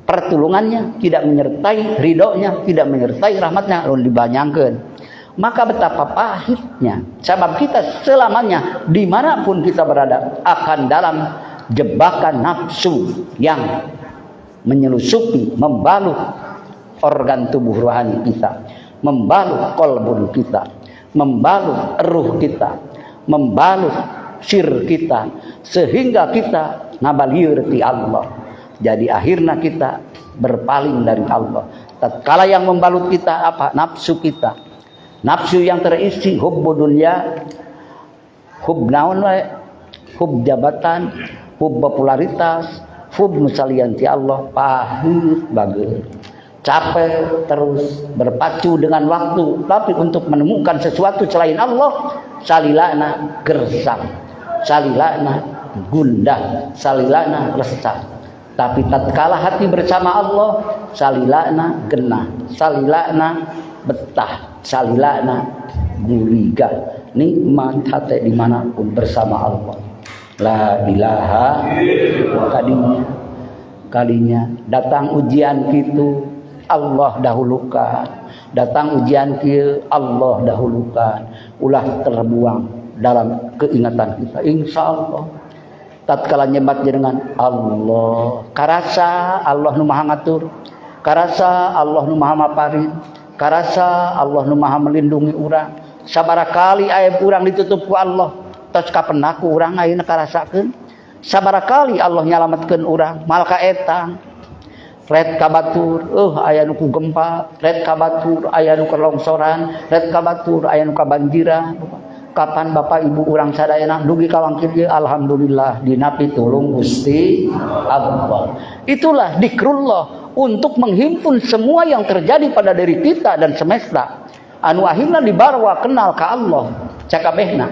pertolongannya, tidak menyertai ridhonya, tidak menyertai rahmatnya, lalu dibanyangkeun. Maka betapa pahitnya. Sebab kita selamanya dimanapun kita berada akan dalam jebakan nafsu yang menyelusupi, membalut organ tubuh rohani kita, membalut kolbun kita, membalut ruh kita, membalut sir kita, sehingga kita ngabalieur ti Allah. Jadi akhirnya kita berpaling dari Allah. Tatkala yang membalut kita apa? Nafsu kita. Nafsu yang terisi hubbu dunya, hub naon wae, hub jabatan, hub popularitas, hub salian ti Allah, pahit bageun. Capek terus berpacu dengan waktu, tapi untuk menemukan sesuatu selain Allah, salilana gersang, salilana gundah, salilana resah. Tapi tatkala hati bersama Allah, salilana genah, salilana betah, salilana guriga, nikmat hati dimanapun bersama Allah. La ilaha kadinya, kalinya datang ujian kitu Allah dahulukan, datang ujian kieu Allah dahulukan, ulah terbuang dalam keingatan kita. Insya Allah tatkala nyebat jenengan Allah, karasa Allah nu maha ngatur, karasa Allah nu maha maparin, karasa Allah nu maha melindungi urang. Sabaraha kali aib urang ditutup ku Allah, tos kapenaku urang ayeuna karasakeun. Sabaraha kali Allah nyalametkeun urang, mal kaetang red kabatur, aya nu ku gempa, red kabatur, aya nu kelongsoran, red kabatur, aya nu kabanjiran. Kapan Bapak Ibu urang sadayana dugi ka wangkil ieu, alhamdulillah dina pitulung Gusti Allah. Itulah dikrullah untuk menghimpun semua yang terjadi pada diri kita dan semesta. Anu akhirna dibarwa kenal ka Allah cakabehna.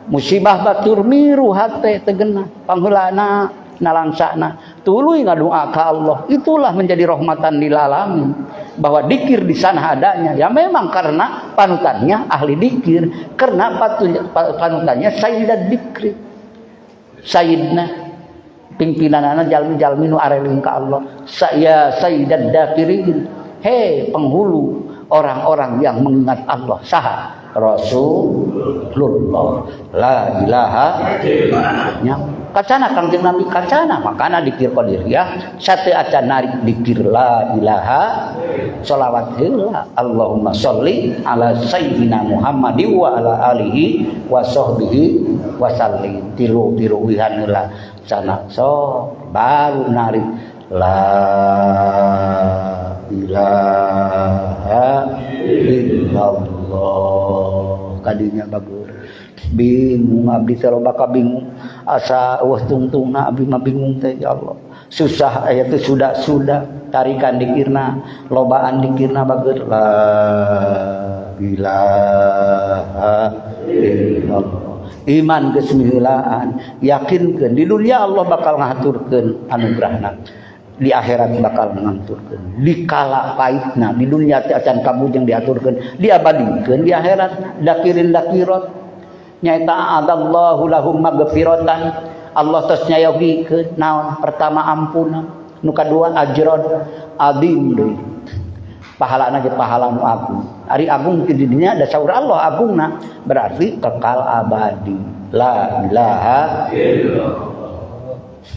Musibah batur miru hate tegena pangheulana nalangsana tuluy ngadoa ka Allah. Itulah menjadi rahmatan lil alamin bahwa dikir di sana adanya. Ya memang karena panutannya ahli dikir, karena panutannya sayyidat dikri, sayyidna pimpinanana jalmi-jalmi nu areling ka Allah. Saya sayyidat dakirin, hei penghulu orang-orang yang mengingat Allah. Saha? Rasulullah. La ilaha illallah. Kacana Kangjeng Nabi kacana, makana dikir qadiriyah sate acan narik dikir la ilaha sholawat heula. Allahumma sholli ala sayyidina Muhammad wa ala alihi wa sahbihi wa sallim. Tilu-tilu wihan heula sana so baru narik la ilaha illallah. Kadinya bagus. Bingung abdi teh loba kabingung asa eueuh tungtungna abdi mah bingung teh ya Allah. Susah aya teh sudah-sudah tarikan dikirna lobaan dikirna bager la ilaha illallah. Iman geus miheulaan, yakinkeun di dunia Allah bakal ngaturkeun anugerahna, di akhirat bakal ngaturkeun. Di kala paitna di dunia teh acan kabujeng diaturkeun, diabadikeun di akhirat. Dakirin dakirot nyaeta adallahu lahum magfiratan, Allah tos nyayogikeun naon? Pertama ampunan, nu kadua ajron adim deui. Pahalana ge pahala nu agung. Ari agung di dinya da saur Allah agungna berarti kekal abadi. La ilaha illallah.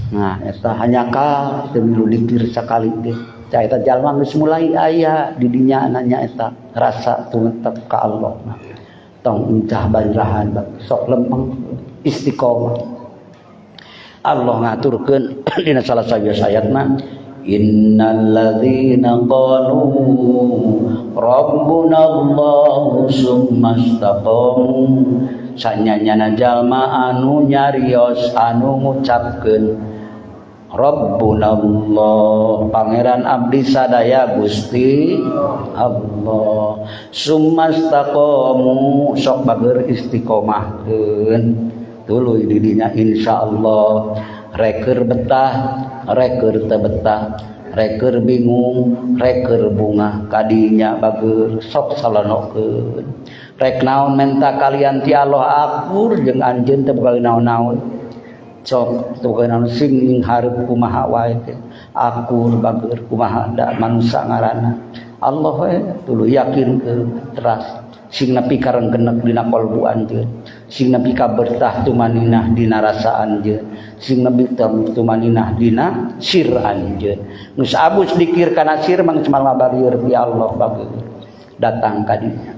Nah eta hanya ka teu milu dikir sakali ge. Ca eta jalma geus mulai aya di dinya nanya eta rasa tumetep ka Allah. Nah, tong uncah barirahan sok lempeng istiqomah. Allah ngaturkeun dina salah sawios ayatna innalladzina qalu rabbunallahu summa istaqamu sanyanyana jalma anu nyarios anu ngucapkeun rabbunallah pangeran abdi sadaya Gusti Allah summa istaqamu sok bager istiqomahkeun tuluy di dinya insyaallah reker betah reker teu betah reker bingung reker bunga kadinya bager sok salanokeun rek naon menta kalian ti Allah akur jeung anjeun teu boga naon-naon sok teu boga naon sing hareup kumaha wae teh akur bager kumaha da manusa ngaranna Allah we tuluy yakinkeun teras sing nepi ka renggenek dina kalbu anjeun sing nepi ka bertah tumaninah dina rasa anjeun sing nepi tumaninah dina sir anjeun geus abus dikir kana sir mah geus malabarieur ti Allah bageun datang ka dinya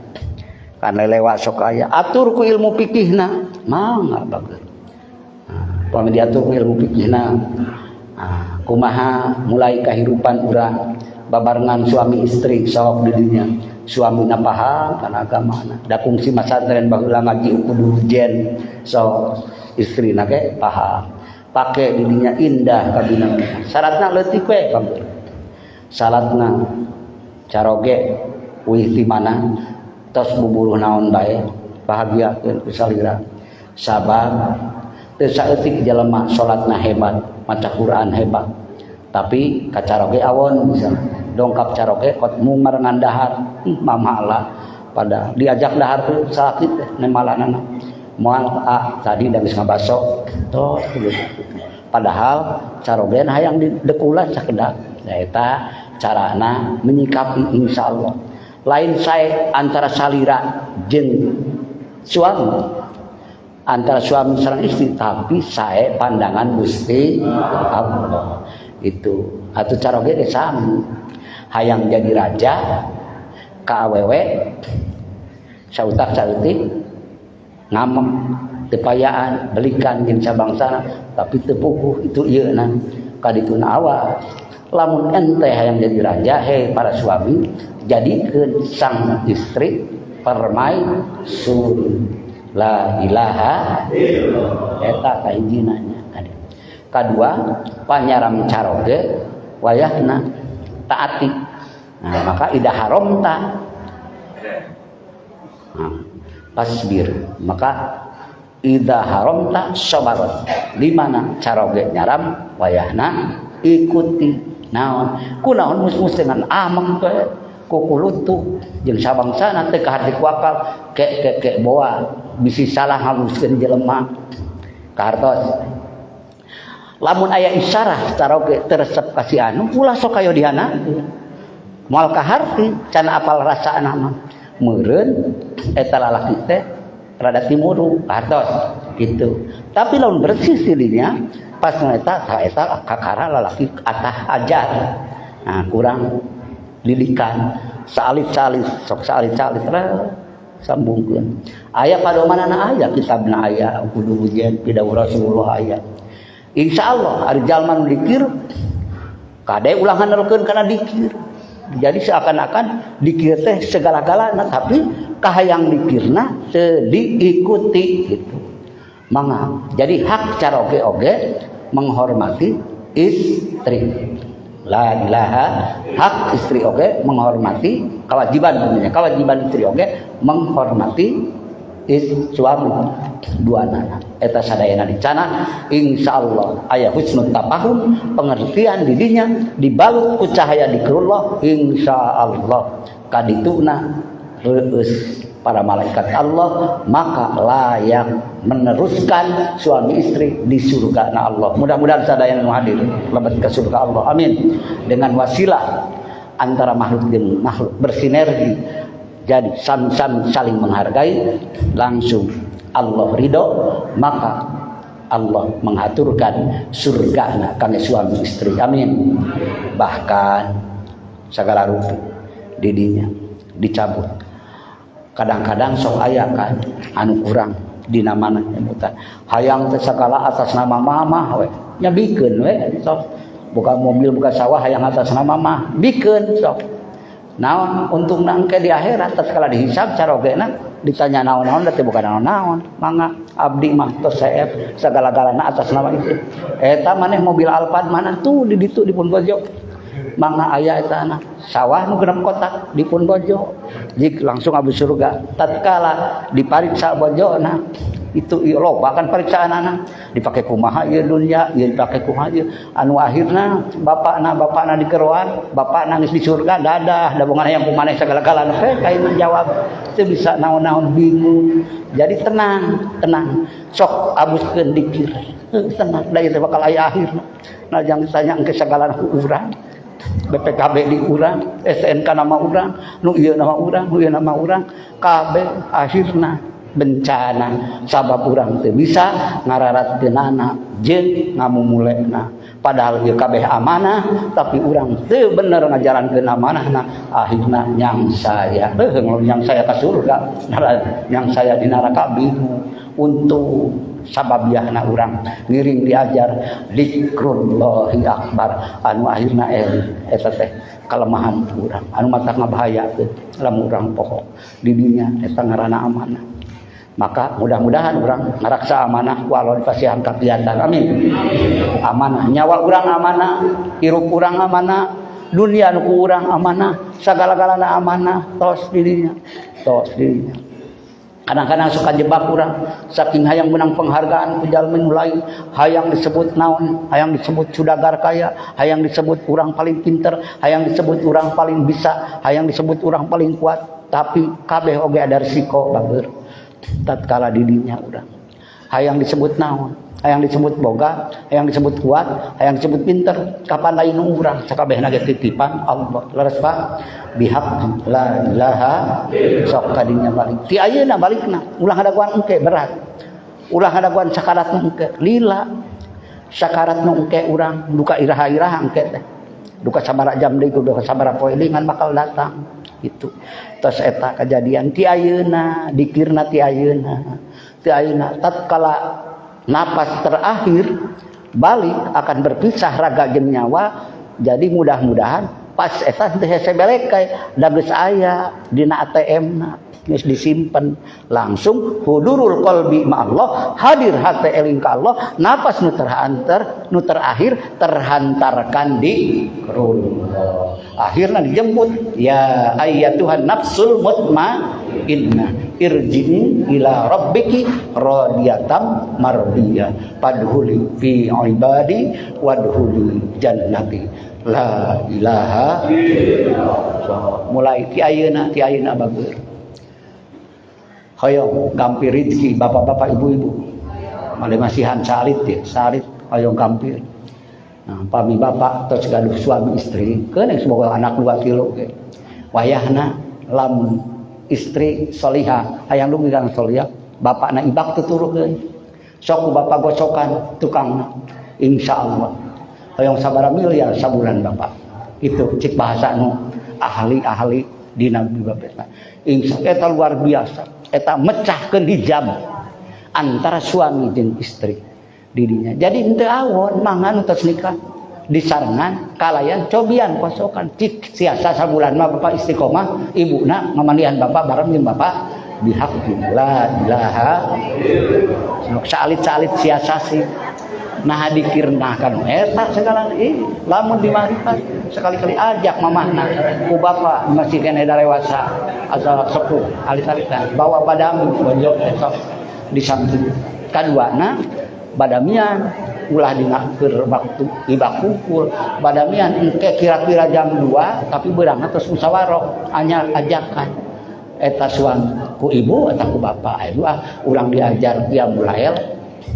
kana lewat sok aya atur ku ilmu fikihna mangga bageun nah, pami diatur ku ilmu fikihna nah, kumaha mulai kahirupan urang babarengan suami istri sok di dinya suamina paham kana agamana da kungsi masantren baheula ngaji kudu jen sok istrina ge paham pake di dinya indah kabina syaratna leutik we pameur salatna caroge uih ti mana tos buburuh naon bae bahagiakeun ku salira sabab teu saeutik jelema salatna hebat maca Quran hebat tapi kacaroge awon misalnya dongkap caroge kot mumar ngandahar mamala pada diajak dahar tuh sakit nemalanana moal ah tadi da geus ngabaso toh padahal caroge hayang didekulan sakedak da eta carana menyikapi insyaallah lain sae antara salira jeung suami antara suami sareng istri tapi sae pandangan Gusti Allah itu atau caroge ge sami hayang jadi raja ka awewe sautak sautik ngamek tepayaan belikan jeung sabangsana tapi teu puguh itu ieu na kadituna awas lamun ente hayang jadi raja hei para suami jadikeun sang istri permaisuri la ilaha illallah eta kahijina nya. Kadua panyaram caroge wayahna taati. Nah, maka ida haramta nah, pasbir maka ida haramta sabarat di mana caroge nyaram wayahna ikuti naon kunaon mus-mus dengan ameng teh kukulutu jeung sabangsana teh kaharti ku akal ke ke ke boa bisi salah ngaluskeun jelema kahartos lamun aya isyarah caroge teresep ka si anu ulah sok kayo dihana moal kaharti can apal rasana mah meureun eta lalaki teh rada timuru kahartos gitu tapi lamun bersih silinya pas eta eta kakara lalaki atah ajar nah kurang didikan saalit-salit sok saalit-salit sambungkeun aya padomanana aya kitabna aya kudu hujan pidawuh Rasulullah aya insyaallah ari jalma nu dikir kade ulah nganerkeun kana dikir Jadi seakan-akan dikir teh segala-galana, tapi kahayang dikirna teu diikuti gitu. Mangga. Jadi hak caroge oge menghormati istri. La ilaha, hak istri oge menghormati, kewajiban namanya, kewajiban istri oge menghormati suami dua anak. Eta sadayana dicana, insyaallah aya husnul tafahum, pengertian didinya dibalut ku cahaya dikrullah, insyaallah kadituna reueus para malaikat Allah, maka layak meneruskan suami istri di surga na Allah. Mudah-mudahan sadayana nu hadir lebet ke surga Allah, amin. Dengan wasilah antara makhluk dan makhluk bersinergi, jadi sam-sam saling menghargai, langsung Allah ridho, maka Allah mengaturkan surga na kangge suami istri, amin. Bahkan segala rupi didinya dicabut. Kadang-kadang sok aya kan anu kurang dina mana nyebutan hayang teh sagala atas nama mama we, nya bikeun we sok, buka mobil buka sawah hayang atas nama mah bikeun sok. Naon untung nangke di akhirat tatkala dihisab carogena ditanya naon-naon teh bukan naon-naon, mangga abdi mah tos seep sagala-galana atas nama itu. Eta maneh mobil Alphard mana tuh di ditu dipun bojo, mangga aya eta na sawah nu genep kotak dipun bojo, jik langsung abis surga. Tatkala dipariksa bojona itu ieu loba kan pariksaanana, dipake kumaha ieu dunya ieu, dipake kumaha ieu, anu akhirna bapakna dikeroan, bapak nangis di surga, dadah da bongan hayang kumaneh sagala-galana teh kain menjawab teu bisa naon-naon, bingung. Jadi tenang tenang, sok abuskeun dikir, tenang da ieu teh bakal aya akhirna. Nah, jangan ditanya engke sagalana ku urang, BPKB di urang, STNK nama urang, nu ieu nama urang, nu ieu nama urang, kabeh akhirna bencana sabab urang teu bisa ngararatkeunana jeung ngamumulena. Padahal ieu kabeh amanah, tapi urang teu bener ngajalankeun amanahna, akhirna nyang saya. Heuh, nyang saya ka surga, nyang saya di neraka bingung. Untuk sababiahna urang ngiring diajar dikrullahi akbar, anu akhirna eta teh kelemahan urang anu matak ngabahayakeun lamun urang poho di dunya eta ngaranna amanah. Maka mudah-mudahan urang ngaraksa amanah walau dipasihan kagiatan, amin. Amanah nyawa urang amanah, hirup urang amanah, dunia nu ku urang amanah, sagala-galana amanah, tos dirinya, tos dirinya. Kadang-kadang suka jebak urang saking hayang menang penghargaan ku jalmi nu lain, hayang disebut naon, hayang disebut sudagar kaya, hayang disebut urang paling pinter, hayang disebut urang paling bisa, hayang disebut urang paling kuat, tapi kabeh oge ada risiko bager. Tatkala didinya urang hayang disebut naon, hayang disebut boga, hayang disebut kuat, hayang disebut pinter, kapan lain urang sakabehna ge titipan Allah. Leres Pak, bihaq la ilaha, sok kadinya balik ti ayeuna balikna, ulah ngadaguan engke berat, ulah ngadaguan sakarat nu engke lila, sakarat nu engke urang duka iraha-iraha engke teh, duka sabaraha jam deui, duka sabaraha poe deui ngan bakal datang itu. Tos eta kejadian ti ayeuna, dikirna ti ayeuna, ti ayeuna tatkala napas terakhir balik akan berpisah raga jeung nyawa. Jadi mudah-mudahan pas eta teh hese belek kae da geus aya dina ATM na geus disimpen, langsung hudurul qalbi ma Allah, hadir hati eling ka Allah, napas nu terhantar, nu terakhir terhantarkan di Allah, akhirna dijemput, ya ayyatuhan nafsul mutmainnah irji'i ila rabbiki radiyatan mardiyah fadkhuli fi ibadi wadkhuli jannati la ilaha illallah. Mulai ti ayeuna, ti ayeuna bager. Hoyong gampir rezeki bapak-bapak ibu-ibu. Male masihan salit ya, salit hoyong gampir. Nah, pami bapak tos gaduh suami istri, keun semoga anak 2 kilo ge. Wayahna lamun istri solihah, hayang dugi kang solihah, bapakna ibak tuturukeun. Sok ku bapak gocokan tukangna. Insyaallah hoyong sabaraha miliar sabulan bapak. Itu cik bahasa nu ahli-ahli dina bapak. Insya eta luar biasa. Eta mecahkeun hijab antara suami jeung istri didinya. Jadi henteu awon mangan tos nikah. Disarengan kalayan cobian kosokan cik siasa sabulan mah bapak istiqomah ibuna ngamandian bapak bareng jeung bapak bihaq la ilaha saalit-saalit siasa sih nah dikirna kan eta segala lamun dimarifat sekali-kali ajak mamahna ku bapak masih keneh darewasa asal sepuh alit-alitan bawa badami bojok esok di samping kaduana badamian ulah dina keur waktu ibak kumpul badamian engke kira-kira jam 2 tapi beurangna terus musyawarah anyar ajakan eta suami ku ibu eta ku bapak ayo ah urang diajar qiyamul lail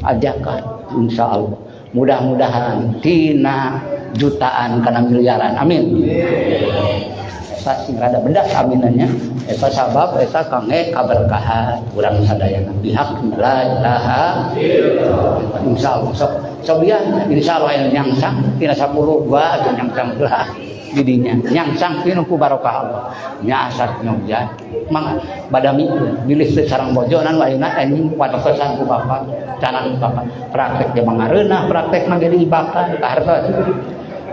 ajakan insyaallah mudah-mudahan tina jutaan kana miliaran amin. Eta sing rada bedas aminannya eta sabab eta kangge kaberkahan urang sadayana bihaq la ilaha illallah insyaallah sok cobian insyaallah aya nyangsang tina 10 dua atau nyangsang belah didinya nyangsang tinu ku barokah Allah nya asat nyogja mang badami bilih teu sareng bojonan ayeuna anjing patosan ku bapak canan bapak praktek ge mangareunah praktek mah ge diibakan ka hartos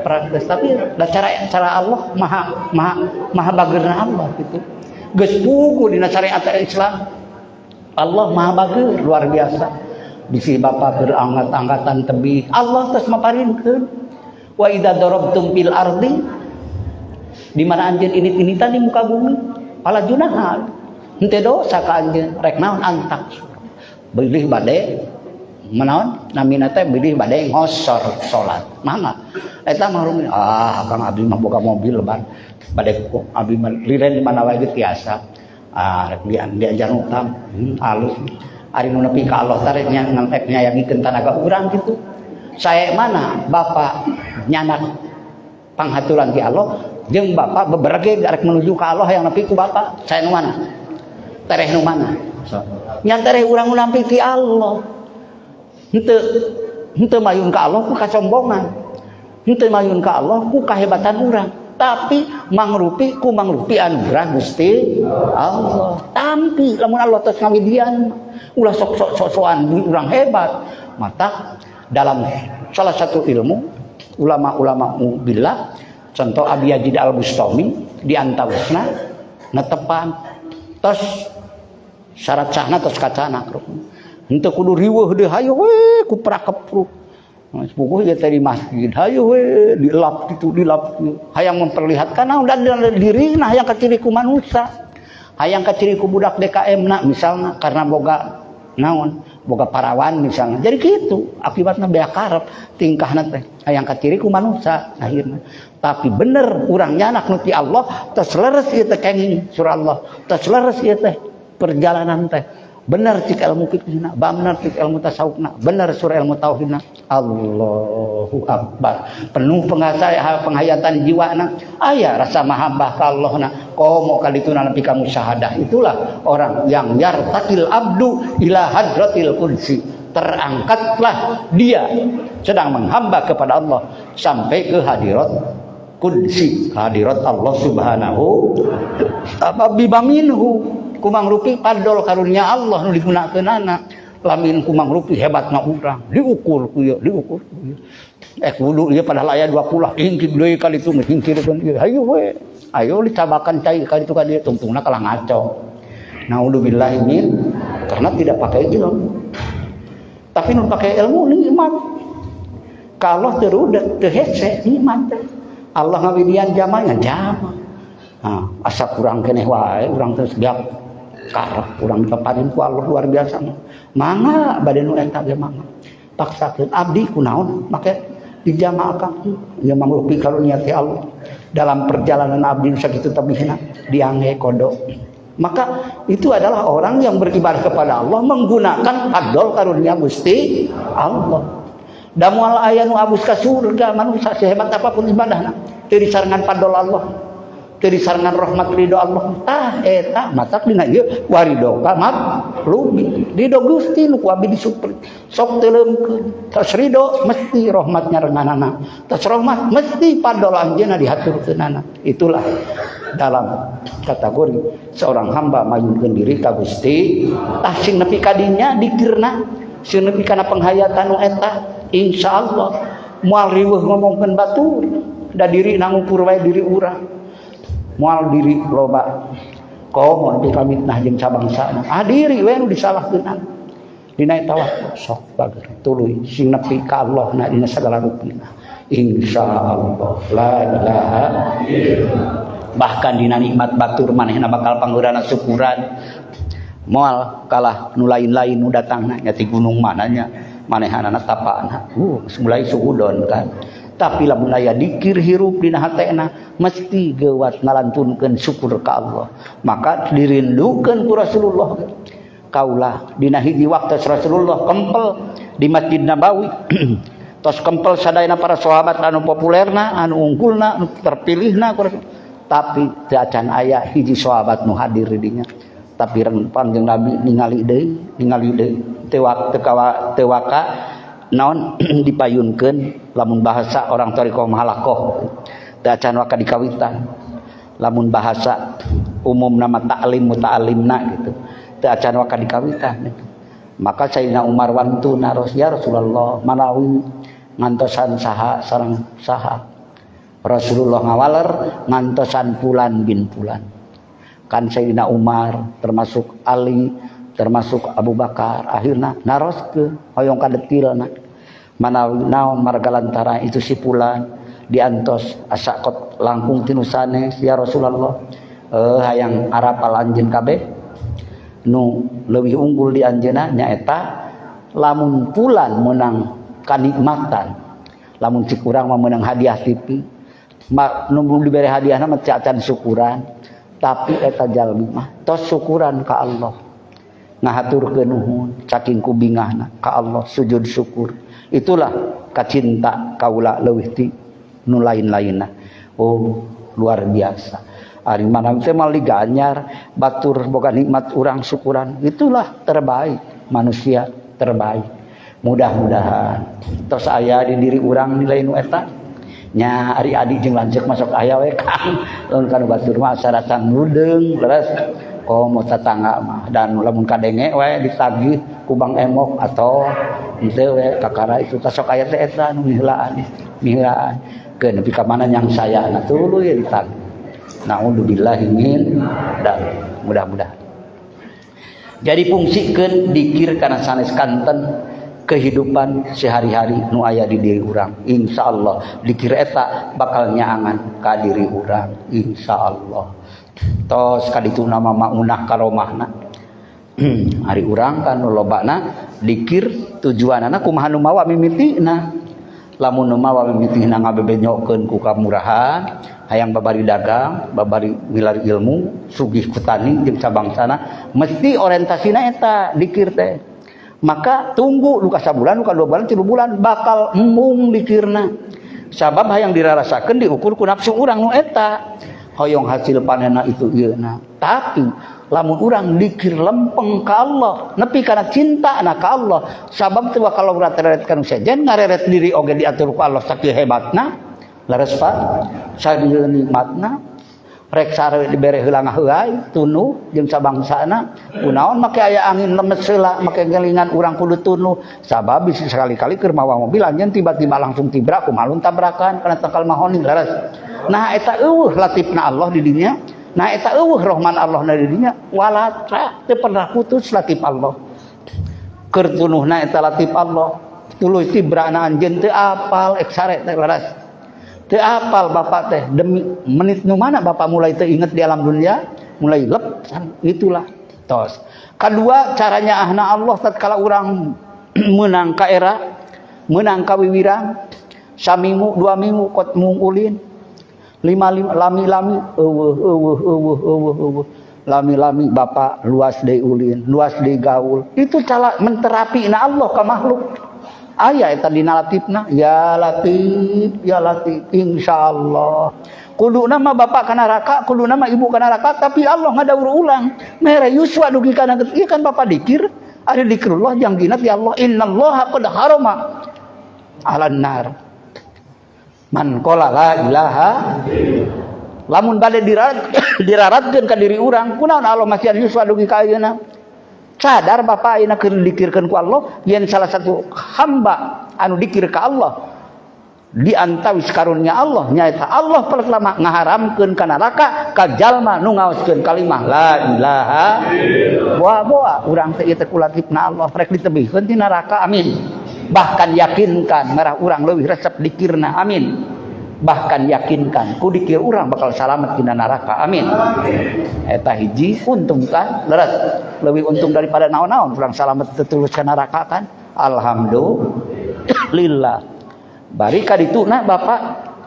praktek tapi da cara Allah maha maha maha bageurna Allah gitu geus puguh dina syariat Islam Allah maha bager luar biasa bisi bapak berangkat-angkatan tebih Allah terus maparinkeun wa idza darabtum fil ardi di mana anjeun init-initan di muka bumi pala junaha henteu dosa ka anjeun rek naon antak bilih bade menaon namina teh bilih bade ngosor salat mangga eta mah rumin ah Kang abdi mah boga mobil lebar bade abdi mah liren di mana wae ge tiasa ah rek diajar utang alus ari nu nepi ka Allah teh nya ngantek nyayangikeun tanaga urang kitu sae mana bapak nyanak panghaturan ti Allah jeung bapak beberge arek menuju ka Allah yang nepi ku bapak sae nu mana tereh nu mana nya tereh urang nu nampi ti Allah henteu henteu mayun ka Allah ku kasombongan henteu mayun ka Allah ku kahebatan urang tapi mangrupi ku mangrupi anugerah Gusti Allah tampi lamun Allah tos ngawidian ulah sok sok-sokan urang hebat mata dalam salah satu ilmu ulama-ulama billah contoh Abi Yazid Al-Bustami di antawisna netepan tos syarat sahna tos kacana henteu kudu riweuh deui hayu we ku prakepruk puguh ieu teh di masjid hayu we dilap kitu dilap hayang memperlihatkan naon dan diri nah hayang kaciri ku manusia hayang kaciri ku budak DKM na misalna karena boga naon boga parawan misalnya jadi gitu akibatnya beak karep tingkahna teh hayang kaciri ku manusia akhirna tapi bener urang nyanak nu ti Allah tos leres ieu teh kenging surah Allah tos leres ieu teh perjalanan teh bener cik ilmu fikihna bener cik ilmu tasawufna bener surah ilmu tauhidna Allahu akbar penuh penghayatan jiwana aya rasa mahabbah ka Allahna komo kalituna nepi ka musyahadah itulah orang yang yartaqil abdu ila hadratil qudsi terangkatlah dia sedang menghamba kepada Allah sampai ke hadirat qudsi hadirat Allah subhanahu wa bimaminhu kumangrupi padol karunia Allah nu digunakeunana lamin kumangrupi hebatna urang diukur ku ieu diukur ku ieu wudu ieu padahal aya 20 hingkir deui kali itu hingkirkeun ieu hayu we ayo dicabakan cai kali itu ka dieu tungtungna kalah ngaco naudzubillahi min karena tidak pakai ilmu tapi nu pakai ilmu nikmat kalau teu rudet teu hese nikmat teh Allah ngawidian jamanya jama nah, asa kurang keneh wae urang terus gap karep urang dipaparin ku Allah luar biasa mangga bade nu eta ge mangga paksakeun abdi kunaon make dijamaah kang ieu mangrupi karunia ti Allah dalam perjalanan abdi nu sakitu tebihna diangge kodo maka itu adalah orang yang beribadah kepada Allah menggunakan fadl karunia Gusti Allah da moal aya nu abus ka surga manusia sehebat apapun ibadahna teu disarengan fadl Allah teu disarengan rahmat ridho Allah tah eta matak dina ieu waridoka matlubi ridho Gusti nu ku abdi disupri sok teuleumkeun tos ridho mesti rahmat nyarenganana tos rahmat mesti fadl anjeunna dihaturkeunana itulah dalam kategori seorang hamba mayunkeun diri ka Gusti tah sing nepi ka dinya dikirna sing nepi kana penghayatan nu eta insyaallah Moal riweuh ngomongkeun batur, da diri ngukur wae diri urang. Moal diri loba komo nepi ka mitnah jeung sabangsana. Ah, diri we nu disalahkeun. Dina eta waktu sok bager tuluy sing nepi ka Allah na dina sagala rupina. Insyaallah la ilaha illallah. Bahkan dina nikmat batur manehna bakal pangheurana syukuran. Moal kalah nu lain-lain nu datangna nya ti gunung mananya manehanana tapana. Mulai suudon kan. Tapi lamun aya dikir hirup dina hatena mesti geuwat ngalantunkeun syukur ka Allah. Maka dirindukeun ku Rasulullah. Kaulah dina hiji waktu Rasulullah kempel di Masjid Nabawi. Tos kempel sadayana para sahabat anu populerna, anu unggulna, anu terpilihna, tapi teu acan aya hiji sahabat nu hadir di dinya. Tapi Kanjeng Nabi ningali deui, ningali deui, teu teu waka naon dipayunkeun lamun bahasa orang thariqah mahalakoh teu acan waka dikawitan. Lamun bahasa umum nama ta'lim muta'alimna gitu. Teu acan waka dikawitan gitu. Maka Sayyidina Umar wantu naros, ya Rasulullah manawi ngantosan saha sareng saha. Rasulullah ngawaler ngantosan fulan bin fulan. Kan Sayyidina Umar termasuk Ali termasuk Abu Bakar akhirna naroskeun hoyong kadetilna manawi naon marga lantaran itu si fulan diantos asa kot langkung tinu sanes ya Rasulullah, hayang arapal anjeun kabeh nu leuwih unggul di anjeunna nyaeta lamun fulan meunang kanikmatan, lamun si kurang mah meunang hadiah TV, nu dibere hadiahna mah cacan syukuran, tapi eta jalmi mah tos syukuran ka Allah, ngahaturkeun nuhun saking kubingahna ka Allah, sujud syukur. Itulah kacinta kaula leuwih ti nu lain-lainna. Oh, luar biasa. Ari mana teh moal diganyar batur boga nikmat urang syukuran, itulah terbaik, manusia terbaik. Mudah-mudahan tos aya di diri urang nilai nu eta nya. Ari adi jeung lanceuk masuk aya we Kang, lamun kanu batur mah saratan ludeung leres komo tetangga mah, dan lamun kadenge we ditagih ku Bang Emok atau henteu we kakara itu tasok aya teh eta nu miheulaan miheulaan keun nepi ka mana nyang saya na tuluy ditagih. Naudzubillahi min dan mudah-mudahan jadi fungsikeun dikir kana sanes kanten kehidupan sehari-hari nu aya di diri urang. Insyaallah dikir eta bakal nyaangan ka diri urang insyaallah. Tos kaditu nama maunah karomahna. Ari urang kan nu lobana dikir tujuanana kumaha nu mawa mimitina. Lamun nu mawa mimitina ngabebenyokeun ku kamurahan, hayang babari dagang, babari milari ilmu, sugih ku tani jeung sabangsana, mesti orientasina eta dikir teh. Maka tunggu luka sabulan, luka 2 bulan, 3 bulan bakal embung dikirna. Sabab hayang dirarasakeun diukur ku nafsu urang nu eta. Hoyong hasil panenna itu ieu na. Tapi lamun urang dikir lempeng ka Allah, nepi kana cinta na ka Allah, sabab teu bakal urang tereret ka nu sejen, ngareret diri oge diatur ku Allah sakieu hebatna. Leres Pak, sakieu nikmatna. Rek sare dibere heula ngaheuay tunuh jeung sabangsana, kunaon make aya angin lemes heula make ngelingan urang kudu tunuh, sabab bisi sekali-kali keur mawa mobil anjeun tiba-tiba langsung tibrak kumalun tabrakan kana tangkal mahoni leres. Nah eta eueuh latifna Allah di dinya, nah eta eueuh rahman Allah di dinya, walatra teu pernah putus latif Allah. Keur tunuhna eta latif Allah, tuluy tibrana anjeun teu apal ek sare teh leres. Teu apal bapak teh demi menit nu mana bapak mulai teu inget di alam dunia, mulai lep itulah tos. Kedua caranya ahna Allah tatkala urang meunang ka era, meunang ka wiwirang, saminggu 2 minggu kot mung ulin, lima lima lami-lami eueuh eueuh eueuh eueuh eueuh lami-lami bapak luas deui ulin, luas deui gaul. Itu cara menterapi na Allah ka makhluk. Aya eta dina latifna, ya latif, ya latif, insyaallah. Kuduna mah bapak kana neraka, kuduna mah ibu kana neraka, tapi Allah ngadaur ulang. Mere yuswa dugi kana ieu kan bapak dikir, ari dikrullah jang dina ya Allah, innallaha qad harama 'alan nar. Man qala la ilaha. Lamun bade diraratkeun ka diri urang, kunaon Allah masihan yuswa dugi ka ayeuna? Sadar bapak ayeuna keur dikirkeun ku Allah, yen salah satu hamba anu dikir ka Allah Di antawis karunia Allah nyaeta Allah pertama ngaharamkeun ka neraka ka jalma nu ngaoskeun kalimah la ilaha boa-boa urang teh ieu teh kulatifna Allah rek ditebihkeun ti neraka amin. Bahkan yakinkan merah urang leuwih resep dikirna amin. Bahkan yakinkan ku dikir urang bakal salamet tina neraka amin. Eta hiji untung kan leres leuwih untung daripada naon-naon urang salamet teu tulus ka neraka kan alhamdulillah. Bari kadituna Bapak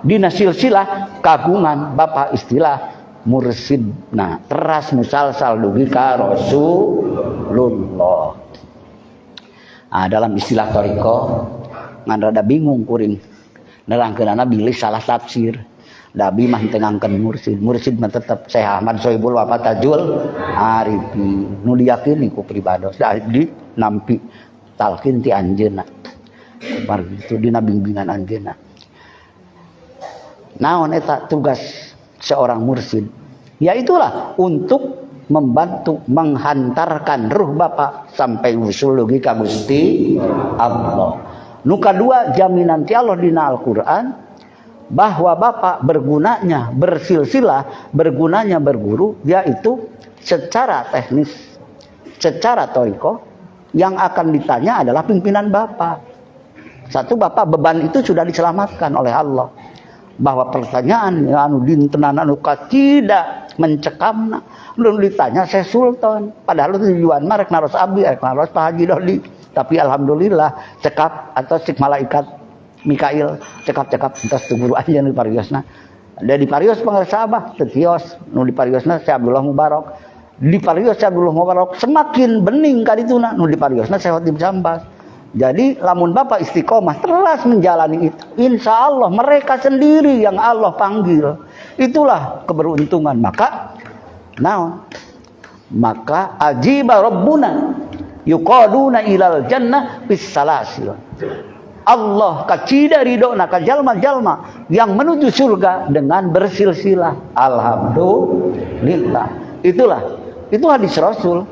dina silsilah kagungan Bapak istilah mursidna teras musalsal dugi ka Rasulullah. Ah, dalam istilah thariqah ngan rada bingung kuring nerangkeunana bilih salah tafsir. Da abi mah teu ngangkeun mursid, mursid mah tetep Syekh Ahmad Sohibul Wafa Tajul Arifin nu diyakini ku pribados da abdi nampi talqin ti anjeunna. Bar itu dina bimbingan anjeunna. Naon eta tugas seorang mursid? Ya itulah untuk membantu menghantarkan ruh Bapak sampai usul dugi ka Gusti Allah. Nu kadua jaminan ti Allah dina Al-Qur'an bahwa Bapak bergunanya bersilsilah, bergunanya berguru, yaitu secara teknis, secara thariqah yang akan ditanya adalah pimpinan Bapak. Satu Bapak beban itu sudah diselamatkan oleh Allah. Bahwa pertanyaan anu dintenan anu tidak mencekamna, belum ditanya saya Sultan. Padahal tujuan mah rek naros abdi, rek naros Pak Haji Dodi. Tapi alhamdulillah cekap atau cek malaikat Mikail cekap-cekap entos teu guru anjeun di pariosna. Da di parios pangarsa abah teu tios nu di pariosna Syekh Abdullah Mubarok. Di parios Syekh Abdullah Mubarok semakin bening kadituna nu di pariosna Syekh Khatib Sambas. Jadi lamun Bapak istiqomah terus menjalani itu, insya Allah mereka sendiri yang Allah panggil. Itulah keberuntungan. Maka naon? Maka ajiba rabbuna yuqaduna ilal jannah bis salasil. Allah kacida ridona ka jalma-jalma yang menuju surga dengan bersilsilah. Alhamdulillah. Itulah, itu hadis Rasul.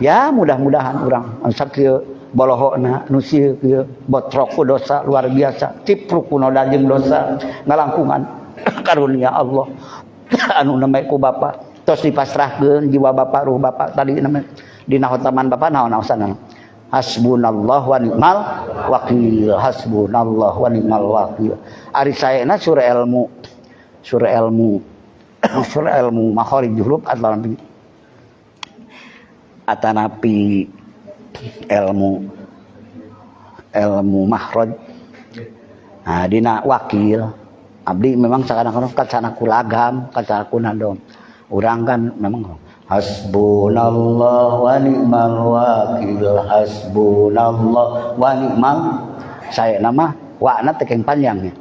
Ya mudah-mudahan urang sakieu bolohokna nu sieun kieu botrok ku dosa luar biasa, cipruk ku noda jeung dosa ngalangkungan karunia Allah anu nembe ku Bapak tos dipasrahkeun jiwa Bapak ruh Bapak tadi namanya dina hotaman Bapak naon-naosan. Hasbunallah wa ni'mal wakil, hasbunallah wa ni'mal wakil. Ari saena surah ilmu, surah ilmu, surah ilmu makharij huruf atanapi, atanapi ilmu, ilmu makhraj. Nah, dina wakil abdi memang sakadang-kadang kacana ku lagam, kacana ku nadom. Urang kan memang hasbunallah wa ni'mal wakil, hasbunallah wa ni'mal. Saya nama wakna tekeng panjangnya.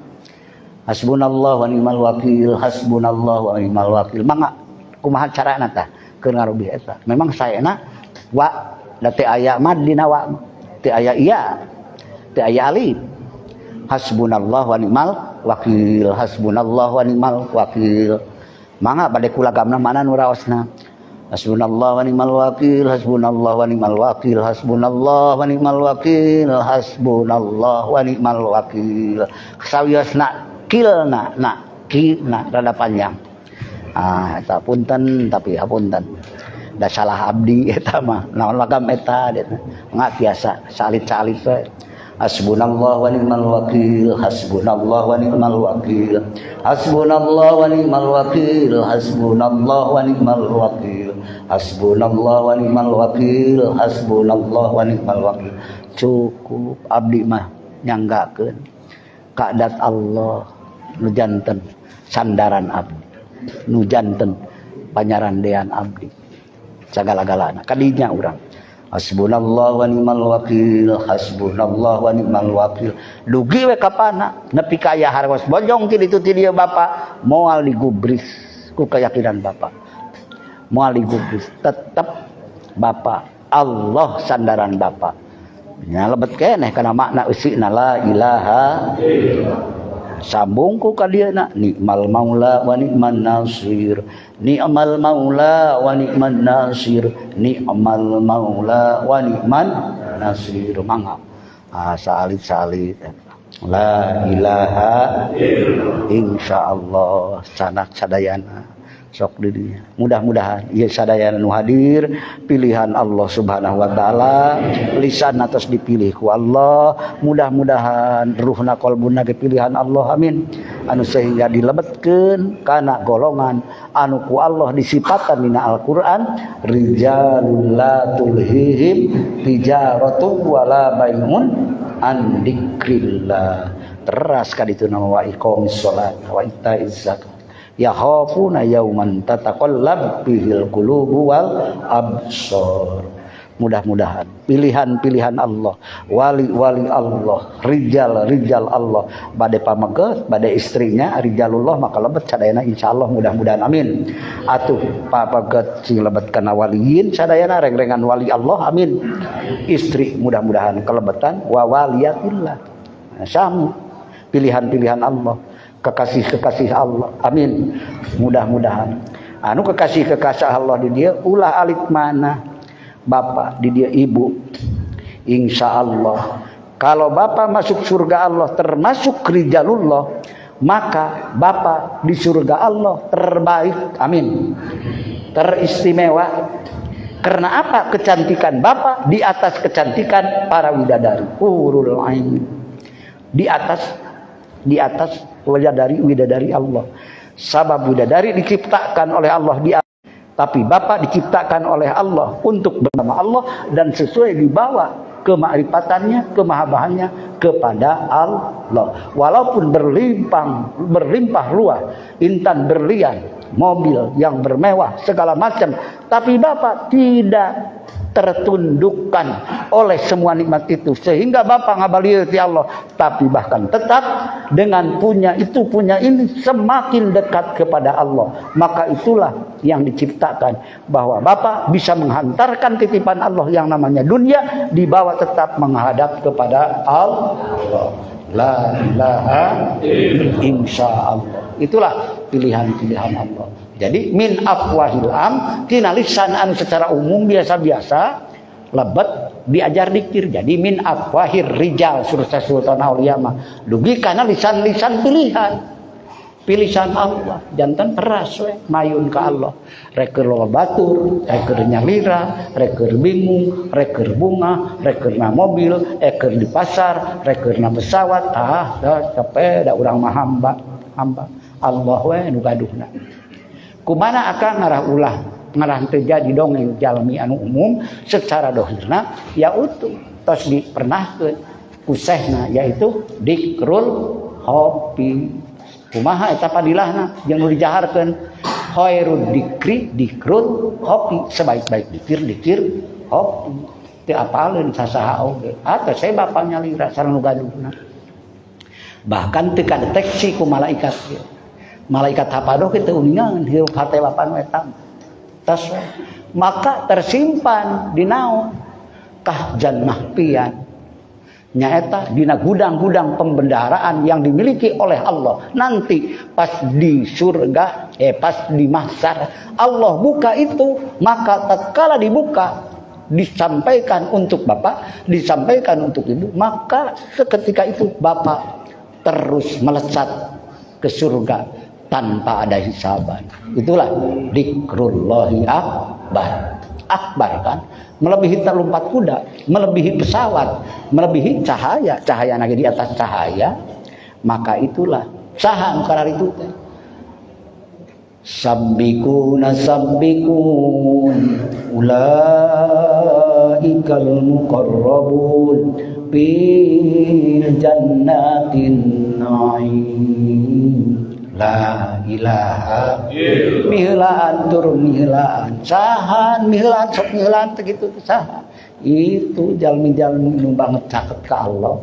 Hasbunallah wa ni'mal wakil, hasbunallah wa ni'mal wakil. Mangga kumaha carana tah keur ngarubih eta. Memang saena wa da teu aya mad dina wa, teu aya iya, teu aya alif. Hasbunallah wa ni'mal wakil, hasbunallah wa ni'mal wakil. Mangga bade kulagamna mana nu raosna. Hasbunallah wa ni'mal wakil, hasbunallah wa ni'mal wakil, hasbunallah wa ni'mal wakil, hasbunallah wa ni'mal wakil. Sawiosna kilna na ki na rada panjang. Ah, eta punten tapi hapunten. Da salah abdi eta mah. Naon lagam eta nggak biasa salit-salit we. Hasbunallah wa ni'mal wakil, hasbunallah wa ni'mal wakil, hasbunallah wa ni'mal wakil, hasbunallah wa ni'mal wakil, hasbunallah wa ni'mal wakil, hasbunallah wa ni'mal wakil. Cukup abdi mah nyanggakeun kadat Allah nu janten sandaran abdi, nu janten panyarandean abdi sagala-galana kadinya urang. Hasbunallah wa ni'mal wakil, hasbunallah wa ni'mal wakil. Dugi we kapana nepi ka aya hargos bojong ti ditu ti dieu Bapak moal digubris ku keyakinan Bapak. Moal digubris, tetep Bapak Allah sandaran Bapak. Nya lebet keneh kana makna eusina la ilaha illallah. Sambung ku ka dieu na nikmal maula wa nikman nasir, nikmal maula wa nikman nasir, nikmal maula wa nikman nasir. Mangga ah salit-salit. La ilaha illallah. Insyaallah sanak sadayana sok di dinya. Mudah-mudahan ieu sadayana nu hadir pilihan Allah Subhanahu wa taala, lisan atas dipilih ku Allah, mudah-mudahan ruhna qalbuna ge pilihan Allah, amin. Anu sehingga dilebetkeun kana golongan anu ku Allah disipatan dina Al-Qur'an, rijalul la tulhihim tijaratun wala bai'un an dzikrillah. Teras ka ditu nama wa iqamis shalat wa ita'iz zakat. Yakhafuna yauman tataqallab fihil qulubu wal absar. Mudah-mudahan pilihan-pilihan Allah, wali-wali Allah, rijal-rijal Allah, bade pameget, bade istrinya rijalullah maka lebet sadayana insyaallah mudah-mudahan amin. Atuh pameget sing lebet kana waliyin sadayana reng-rengan wali Allah amin. Istri mudah-mudahan kelebetan wa waliyatillah. Sami pilihan-pilihan Allah, kekasih-kekasih Allah amin. Mudah-mudahan anu kekasih-kekasih Allah di dia ulah alit mana bapak di dia ibu, insyaallah kalau bapak masuk surga Allah termasuk rijalullah, maka bapak di surga Allah terbaik amin, teristimewa. Karena apa? Kecantikan bapak di atas kecantikan para widadari hurul ain, di atas widadari widadari Allah. Sabab widadari diciptakan oleh Allah di atas, tapi bapak diciptakan oleh Allah untuk bersama Allah dan sesuai dibawa kemakrifatannya, kemahabahannya kepada Allah. Walaupun berlimpah ruah, intan berlian, mobil yang bermewah segala macam, tapi bapak tidak tertundukkan oleh semua nikmat itu sehingga bapak ngabalir ti Allah, tapi bahkan tetap dengan punya itu punya ini semakin dekat kepada Allah. Maka itulah yang diciptakan, bahwa bapak bisa menghantarkan titipan Allah yang namanya dunia dibawa tetap menghadap kepada Allah. La ilaha insyaallah. Itulah pilihan-pilihan Allah. Jadi min afwahil am tina lisan anu secara umum biasa-biasa lebet diajar dikir. Jadi min afwahir rijal surah Sultan Aulia mah dugi kana lisan-lisan pilihan. Pilihan Allah jantan teras we mayun ka Allah. Rek keur loba batur, rek keur nyalira, rek keur bingung, rek keur bunga, rek keur na mobil, rek keur di pasar, rek keur na pesawat, ah capek da urang mah hamba, hamba Allah we nu gaduhna. Kumana akan ngarah ulah ngarah terjadi dongeng jalmi anu umum secara dohirna ya utuh tos dipernahkeun kusehna yaitu dikrul hopi. Kumaha eta padilahna jeung nu dijaharkeun khairud dikri dikrul hopi, sebaik-baik dikir dikir hopi teu apaleun sasaha oge atuh saya bapa nyalira sareng nu gaduhna. Bahkan teu kadeteksi ku malaikat ge. Malaikat hapadoh kitu uningan hirup hate bapa nu eta. Tos maka tersimpan di naon kahjan mahpian nyaeta dina gudang-gudang pembendaharaan yang dimiliki oleh Allah. Nanti pas di surga, pas di mahsyar Allah buka itu, maka tatkala dibuka disampaikan untuk bapak, disampaikan untuk ibu, maka seketika itu bapak terus melesat ke surga tanpa ada hisaban. Itulah dikrullahi akbar. Akbar kan melebihi terlompat kuda, melebihi pesawat, melebihi cahaya, cahaya lagi di atas cahaya. Maka itulah saha nu kararitu teh. Sabbikuna sabbikun ulaikal muqarrabun fil jannatin na'im. La ilaha illallah. Miheulaan turun miheulaan sahan miheulaan sok miheulaan teh kitu saha. Itu jalmi-jalmi nu banget caket ka Allah.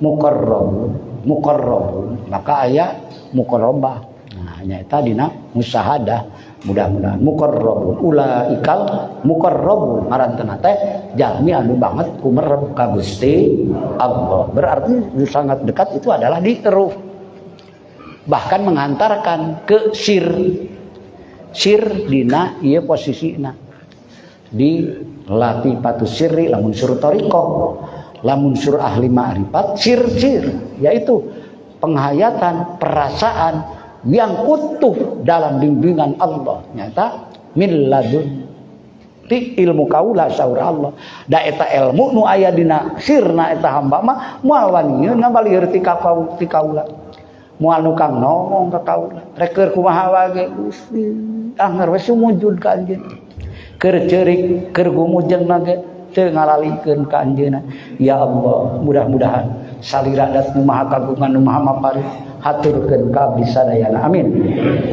Muqarrabun, muqarrabun. Maka aya muqarrabah. Nah, nyaeta dina musyahadah. Mudah-mudahan muqarrabun ulaikal muqarrabun marantena teh jalmi anu banget kumerep ka Gusti Allah. Berarti sangat dekat itu adalah di ruh. Bahkan menghantarkan ke sir. Sir dina ieu posisina. Di latifatus sirri lamun suruh thariqah. Lamun sur ahli ma'rifat sir-sir, yaitu penghayatan perasaan yang utuh dalam bimbingan Allah nyata min ladun ti ilmu kaula saur Allah. Da eta ilmu nu aya dina sirna eta hamba mah moal wanieu ngabalieur ti kaula. Moal nu kang ngomong ka kaula. Rek keur kumaha wae Gusti, anger we sumujud ka anjeun. Keur ceurik, keur gumujeng ge teu ngalalikeun ka anjeunna. Ya Allah, mudah-mudahan salira dat nu maha kagungan nu maha mapari haturkeun ka abdi sadayana. Amin.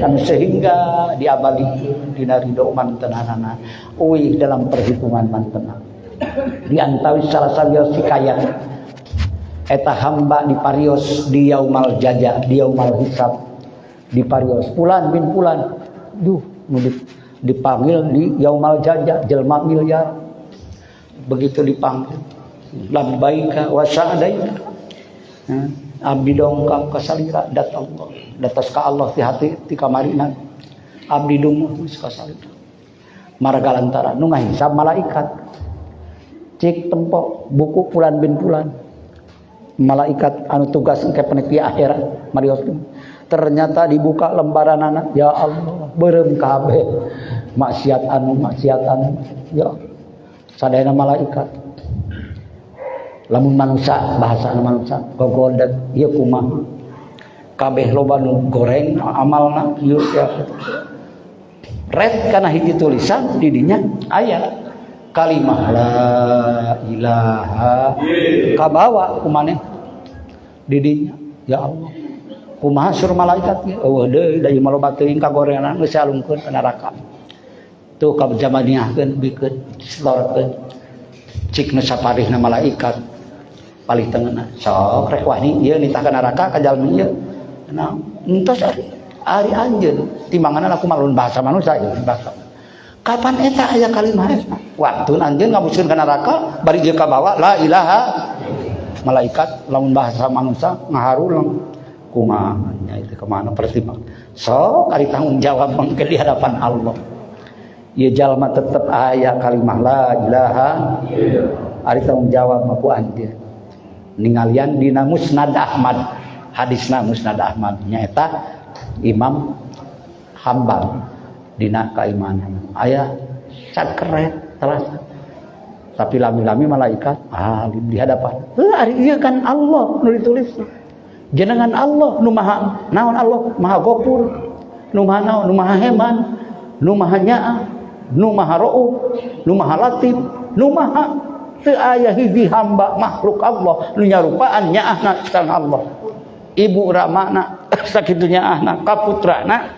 Anu sehingga diabadikeun dina ridho mantenanana, uih dalam perhitungan mantena. Di antawis salah sawios hikayat eta hamba diparios di yaumal jaja, di yaumal hisab, diparios pulan bin pulan. Duh, nu dipanggil di yaumal jaja jelma miliar. Begitu dipanggil, labbaika wa sa'daika. Abdi dongkap ka salira dat Allah, datas ka Allah ti hati ti kamarina. Abdi dumuh geus ka salira. Marga lantaran nu ngahisab malaikat. Cik tempo buku pulan bin pulan. Malaikat anu tugas engke panitia akhirat marios. Ternyata dibuka lembaranana, ya Allah, beureum kabeh maksiat anu ya sadayana malaikat. Lamun manusia bahasa manusia gogodeg ieu kumaha kabeh loba nu goreng amalna ieu ya red kana hiji tulisan di dinya aya kalimah la ilaha kabawa kumaneh di dinya ya Allah kumaha sur malaikat ge eueuh deui da ieu mah loba teuing kagorengan geus alungkeun ka neraka tuh kabjamaniahkeun bikeun selorkeun cik nu saparihna malaikat palih tengeuna sok rek wani ieu nitah ka neraka ka jalmi ieu nah entos ari anjeun timbanganna aku malun bahasa manusia ieu bahasa kapan eta aya kalimah eta waktu anjeun ngabuskeun ka neraka bari jeung kabawa la ilaha malaikat lamun bahasa manusia ngaharulang kumaha nya itu kemana pertimbang sok ari tanggung jawab mangke di hadapan Allah ieu jalma tetep aya kalimah la ilaha ari tanggung jawab mah ku anjeun ningalian dina Musnad Ahmad hadisna Musnad Ahmad nyaeta Imam Hambal dina kaimanan aya sakret terasa tapi lami-lami malaikat alim di hadapan ari ieu kan Allah nu ditulis jenengan Allah nu maha naon Allah maha gofur nu maha naon nu maha heman nu maha nyaah nu maha rauf nu maha latif nu maha teu aya hiji hamba makhluk Allah nu nyarupaan nyaahna sareng Allah ibu ramana sakitu nyaahna ka putrana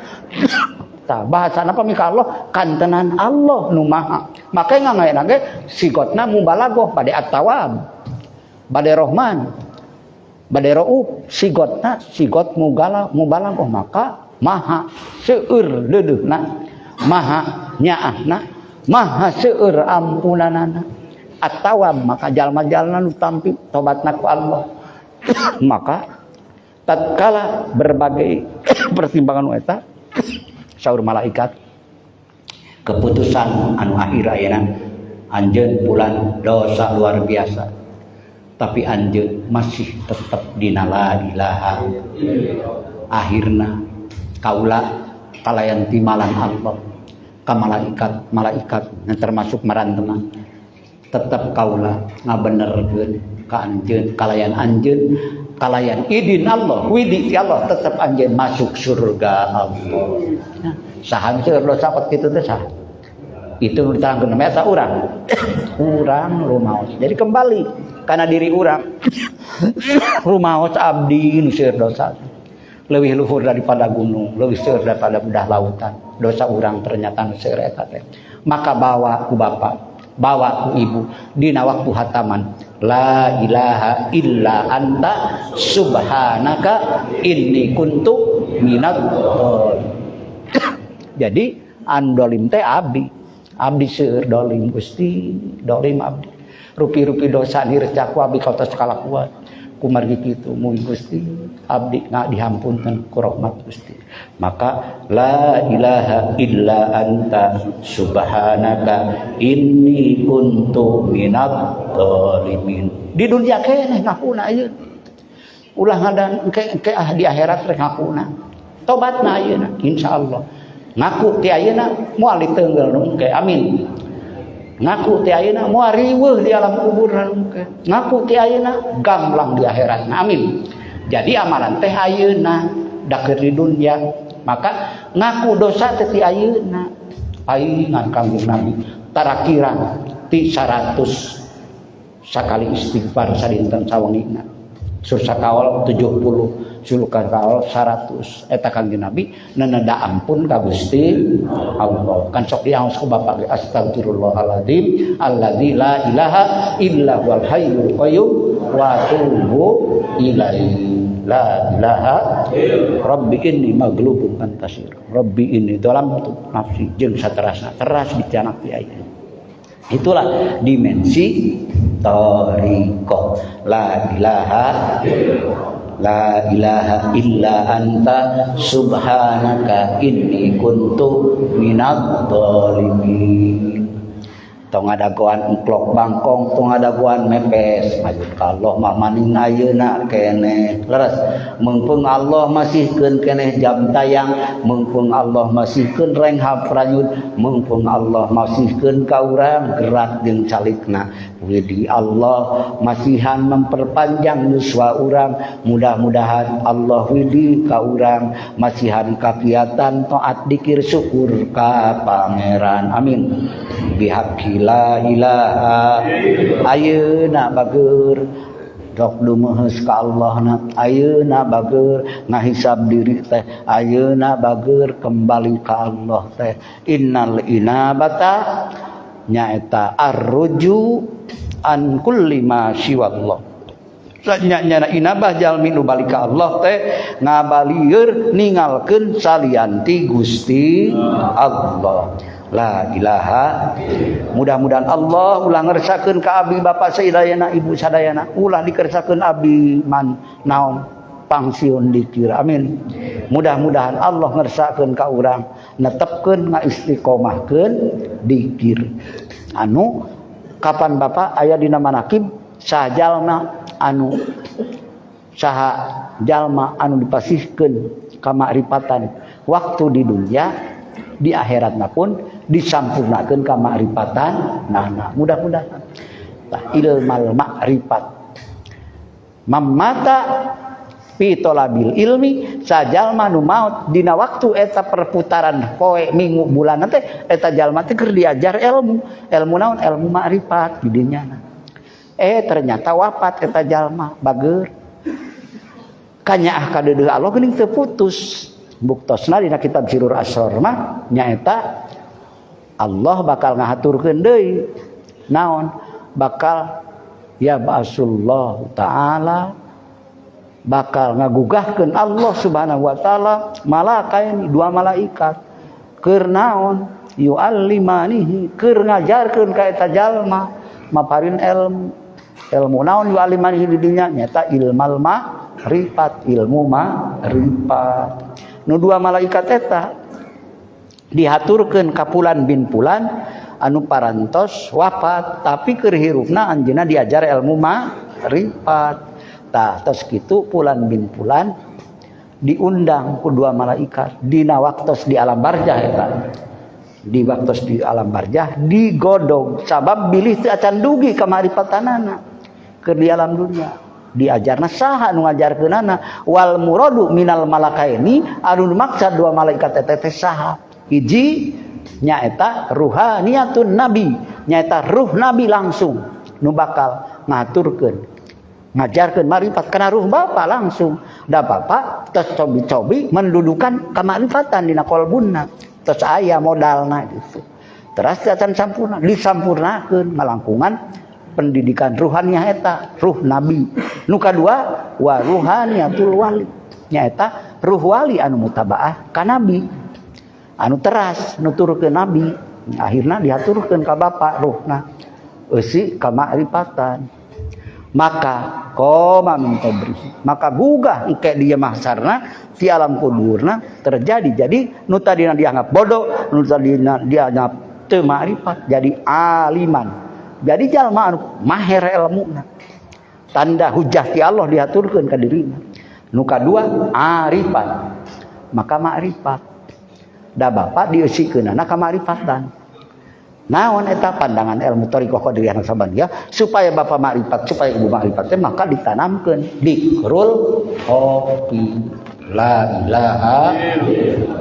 tah bahasana pamika Allah kantenan Allah nu maha make ngangaena ge sigotna mubalaghah bade at-tawwab bade rohman bade rauf sigotna sigot mugala mubalaghah maka maha seueur deudeuhna maha nyaahna maha seueur ampunanana at-tawwab maka jalma-jalma nu tampi tobatna ku Allah maka tatkala berbagai pertimbangan eta saur malaikat keputusan anu akhir ayeuna anjeun bulan dosa luar biasa tapi anjeun masih tetep dina la ilaha akhirna kaula kalayan timalan Allah ka malaikat malaikat yang termasuk marantenan tetep kaula ngabenerkeun ka anjeun kalayan anjeun kalayan idin Allah widi Allah tetep anjeun masuk surga Allah. Nah, saha seueur dosa kot kitu teh saha itu nu diterangkeun eta urang urang rumaos jadi kembali kana diri urang rumaos abdi nu seueur dosa leuwih luhur daripada gunung leuwih seueur daripada budah lautan dosa urang ternyata nu seueur eta teh maka bawa ku bapak bawa ku ibu dina waktu hataman la ilaha illa anta subhanaka inni kuntu minadh dhalimin. Jadi anu dolim teh abdi abdi seueur dolim Gusti dolim abdi rupi-rupi dosa nireus ku abdi katos kalakuan ku Kumargi kitu mun Gusti abdi nga dihampunten ku rahmat Gusti. Maka la ilaha illa anta subhanaka inni kuntu minadh dhalimin. Di dunia keneh ngakuna ayeuna. Ulah ngadan engke ah di akhirat rek ngakuna. Tobatna ayeuna insyaallah. Ngaku ti ayeuna moal diteunggeul nu engke. Amin. Ngaku ti ayeuna moal riweuh di alam kubur nu engke. Ngaku ti ayeuna gamblang di akhirat. Amin. Jadi amalan teh ayeuna da keur di dunia. Maka ngaku dosa teh ti ayeuna. Paingan Kangjeng Nabi tarakiran ti 100 sakali istighfar sadinten sawengina. Sur sakaol 70, sulukan kaol 100. Eta Kangjeng Nabi neneda ampun ka Gusti Allah. Kan sok diaos ku bapak ge astagfirullahaladzim alladzi la ilaha illa huwal hayyul qayyum wa atubu ilaihi. La ilaha rabbi inni maghlubun fantasir. Rabbi inni dzalamtu nafsi jeung saterasna teras dicanak ti ayeuna. Itulah dimensi thariqah. La ilaha la ilaha illa anta subhanaka inni kuntu minadh dhalimin. Tong adagoan engklok bangkong, tong adagoan mepes, mayun ka Allah mah maning ayeuna keneh. Leres, meungpeung Allah masihkeun keneh jam tayang, meungpeung Allah masihkeun renghap ranyut, meungpeung Allah masihkeun ka urang gerak jeung calikna. Widi Allah masihan memperpanjang yuswa urang, mudah-mudahan Allah widi ka urang masihan kakiatan taat dikir syukur ka pangeran. Amin. Bihaqi la ilaha ayeuna bager dok dumeheus ka Allahna, ayeuna bager ngahisab diri teh, ayeuna bager kembali ka Allah teh. Innal inabata nyaeta arruju an kulli ma siwallah. Nya inabah jalmi nu balik ka Allah teh ngabalieur ningalkeun salianti Gusti Allah. La ilaha. Mudah-mudahan Allah ulah ngersakeun ka abdi bapa sadayana ibu sadayana, ulah dikersakeun abdi man naon pangsiun dikir. Amin. Mudah-mudahan Allah ngersakeun ka urang netepkeun ngaistiqomahkeun dikir. Anu kapan bapak aya dina manakib sajalma anu saha jalma anu dipasihkeun kamakrifatan waktu di dunia, di akhiratna pun disampurnakeun kamakrifatan nana. Mudah-mudahan tah ilmal makrifat mamata fi tolabil ilmi sajalma nu maot dina waktu eta perputaran poe minggu bulan teh eta jalma teh keur diajar ilmu, ilmu naon? Ilmu makrifat di dinya. Ternyata wafat eta jalma bager kanyaah ka deudeuh Allah geuning teu putus. Buktosna dina kitab Sirur Asrar mah nyaeta Allah bakal ngahaturkeun deui naon? Bakal ya ba'asullahu ta'ala bakal ngagugahkeun Allah Subhanahu wa taala malakaini dua malaikat keur naon? Yu'allimanihi keur ngajarkeun ka eta jalma maparin ilmu. Ilmu naon yu'allimanihi di dunya? Nyaeta ilmal ma'rifat, ilmu ma'rifat. Nu dua malaikat eta dihaturkeun ka pulan bin pulan anu parantos wafat tapi keur hirupna anjeunna diajar ilmu ma'rifat. Tah tos kitu pulan bin pulan diundang ku dua malaikat dina waktos di alam barzah eta. Di waktos di alam barzah digodog sabab bilih teu acan dugi ka ma'rifatanana keur di alam dunia. Diajarna saha nu ngajarkeunana wal muradu minal malakaini anu maksad dua malaikat eta teh saha? Hiji nyaeta ruhaniyatun nabi, nyaeta ruh nabi langsung nu bakal ngaturkeun ngajarkeun marifat kana ruh bapa langsung. Da bapa tos cobi-cobi mendudukan kamarifatan dina kolbunna, tos aya modalna gitu. Teras acan sampurna, disampurnakeun ngalangkungan pendidikan ruhaniah eta ruh nabi. Nu kadua wa ruhaniatul wali, nyaeta ruh wali anu mutabaah ka nabi, anu teras nuturkeun nabi, akhirna dihaturkeun ka bapa ruhna eusi kamakrifatan. Maka qoma min qabrihi, maka gugah engke dia mahsarna di alam kuburna terjadi. Jadi nu tadina dianggap bodoh, nu tadina dianggap teu ma'rifat jadi aliman. Jadi jalma anu maher elmuna. Tanda hujah ti Allah dihaturkeun ka dirina. Nu kadua arifan, maka ma'rifat. Da bapak dieusikeunana ka ma'rifatan. Naon eta pandangan ilmu thariqah Qadiriyah Naqsyabandiyah supaya bapak ma'rifat, supaya ibu ma'rifat teh maka ditanamkeun dikrul kopi la ilaha.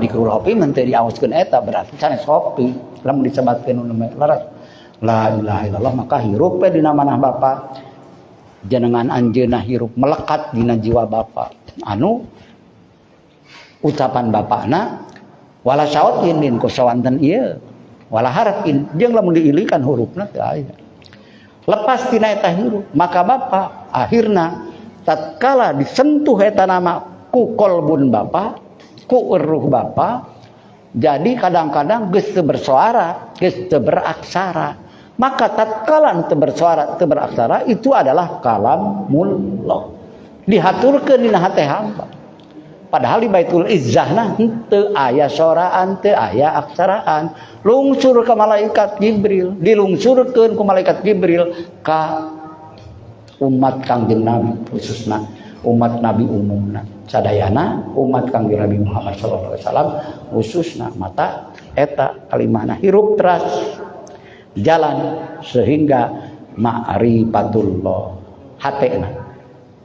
Dikrul kopi mun teu diaoskeun eta berarti sanes kopi. Lamun disebatkeun nu laras la ilaha illallah maka hirup we dina manah bapak jenengan anjeunna hirup melekat dina jiwa bapak anu ucapan bapakna wala saotin din ku sawanten ieu wala harfin jeung lamun diilikan hurufna teu aya lepas tina eta hirup. Maka bapak akhirna tatkala disentuh eta nama ku kolbun bapak ku ruh bapak jadi kadang-kadang geus teu bersuara geus teu beraksara. Maka tatkala teu bersuara teu beraksara itu adalah kalamullah dihaturkeun dina hate hamba. Padahal di Baitul Izzahna henteu aya soraan, teu aya aksaraan. Lungsur ke malaikat Jibril, dilungsurkeun ku malaikat Jibril ka umat Kangjeng Nabi khususna umat Nabi umumna. Sadayana umat Kangjeng Nabi Muhammad sallallahu alaihi wasallam khususna mata eta kalimahna hirup teras jalan sehingga ma'rifatullah hatena.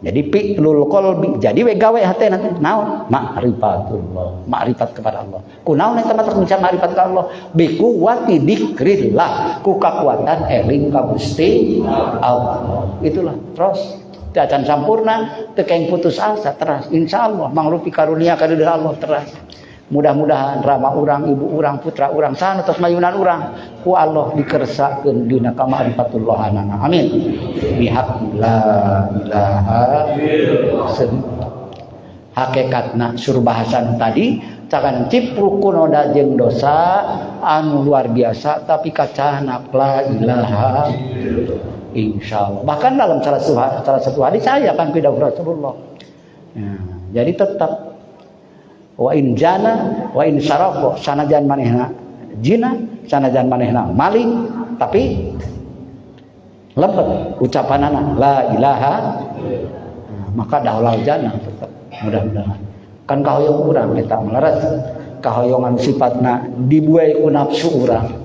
Jadi fi'lul qalbi, jadi we gawe hatena teh naon? Ma'rifatullah, ma'rifat kepada Allah. Kunaon eta mah bisa ma'rifat ka Allah? Bi quwwati dzikrillah, ku kakuatan eling ka Gusti Allah. Itulah terus teu acan sampurna, teu keng putus asa teras. Insyaallah mangrupi karunia ka Allah teras. Mudah-mudahan rama urang, ibu urang, putra urang, saha tos mayunan urang ku Allah dikersakeun dina kama'rifatullah anana. Amin. Bihaq la ilaha illallah. Hakikatna sur bahasan tadi cakan cipruk ku noda jeung dosa anu luar biasa tapi kacana la ilaha insyaallah. Bahkan dalam salah satu hadis saya kan pidawuh Rasulullah. Ya, jadi tetap wa in jana wa in saraqo sanajan manehna jina sanajan manehna maling tapi lebet ucapanana la ilaha, maka daulal jannah tetap mudah-mudahan kan kahoyong urang eta maleres kahoyongan sifatna dibuai ku nafsu urang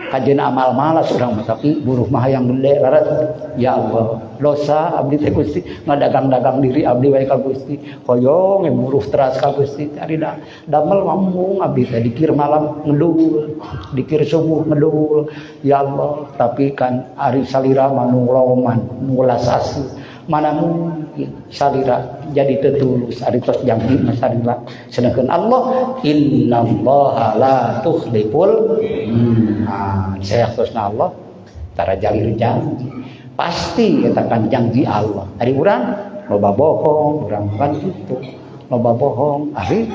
kajeun amal malas urang mah tapi buruh mah hayang gede laras ya Allah dosa abdi teh Gusti ngadagang-dagang diri abdi wae ka Gusti hoyong buruh teras ka Gusti ari damel mamung abdi teh dikir malam ngedul dikir subuh ngedul ya Allah tapi kan ari salira mah nu loman nu lasasi mana mungkin salira jadi tetulus ari tos janji mah salira sedangkan Allah innallaha la tukhliful mi'ad sayaktosna Allah tara jalir janji pasti eta kan janji Allah ari urang loba bohong urang kan kitu loba bohong ari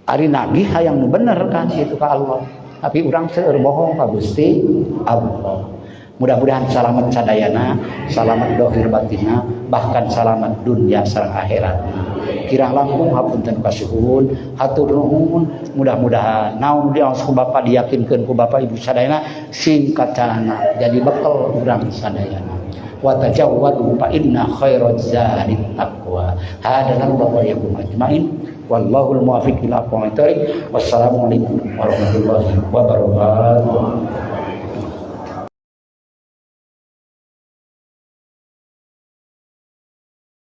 ari nagih hayang nu bener kan kitu ka Allah tapi urang seueur bohong ka Gusti Allah. Mudah-mudahan selamat sadayana, selamat dohir batina, bahkan selamat dunia sareng akhirat. Kirang langkung hapunten kasuhun, hatur nuhun, mudah-mudahan naon diaos ku bapak diyakinkeun ku bapak ibu sadayana sing kacana jadi bekal urang sadayana. Wa tajawwadu fa inna khairaz zadi taqwa. Hadanallahu wa iyyakum ajmain. Wallahul muwaffiq ila aqwamit thoriq. Wassalamualaikum warahmatullahi wabarakatuh.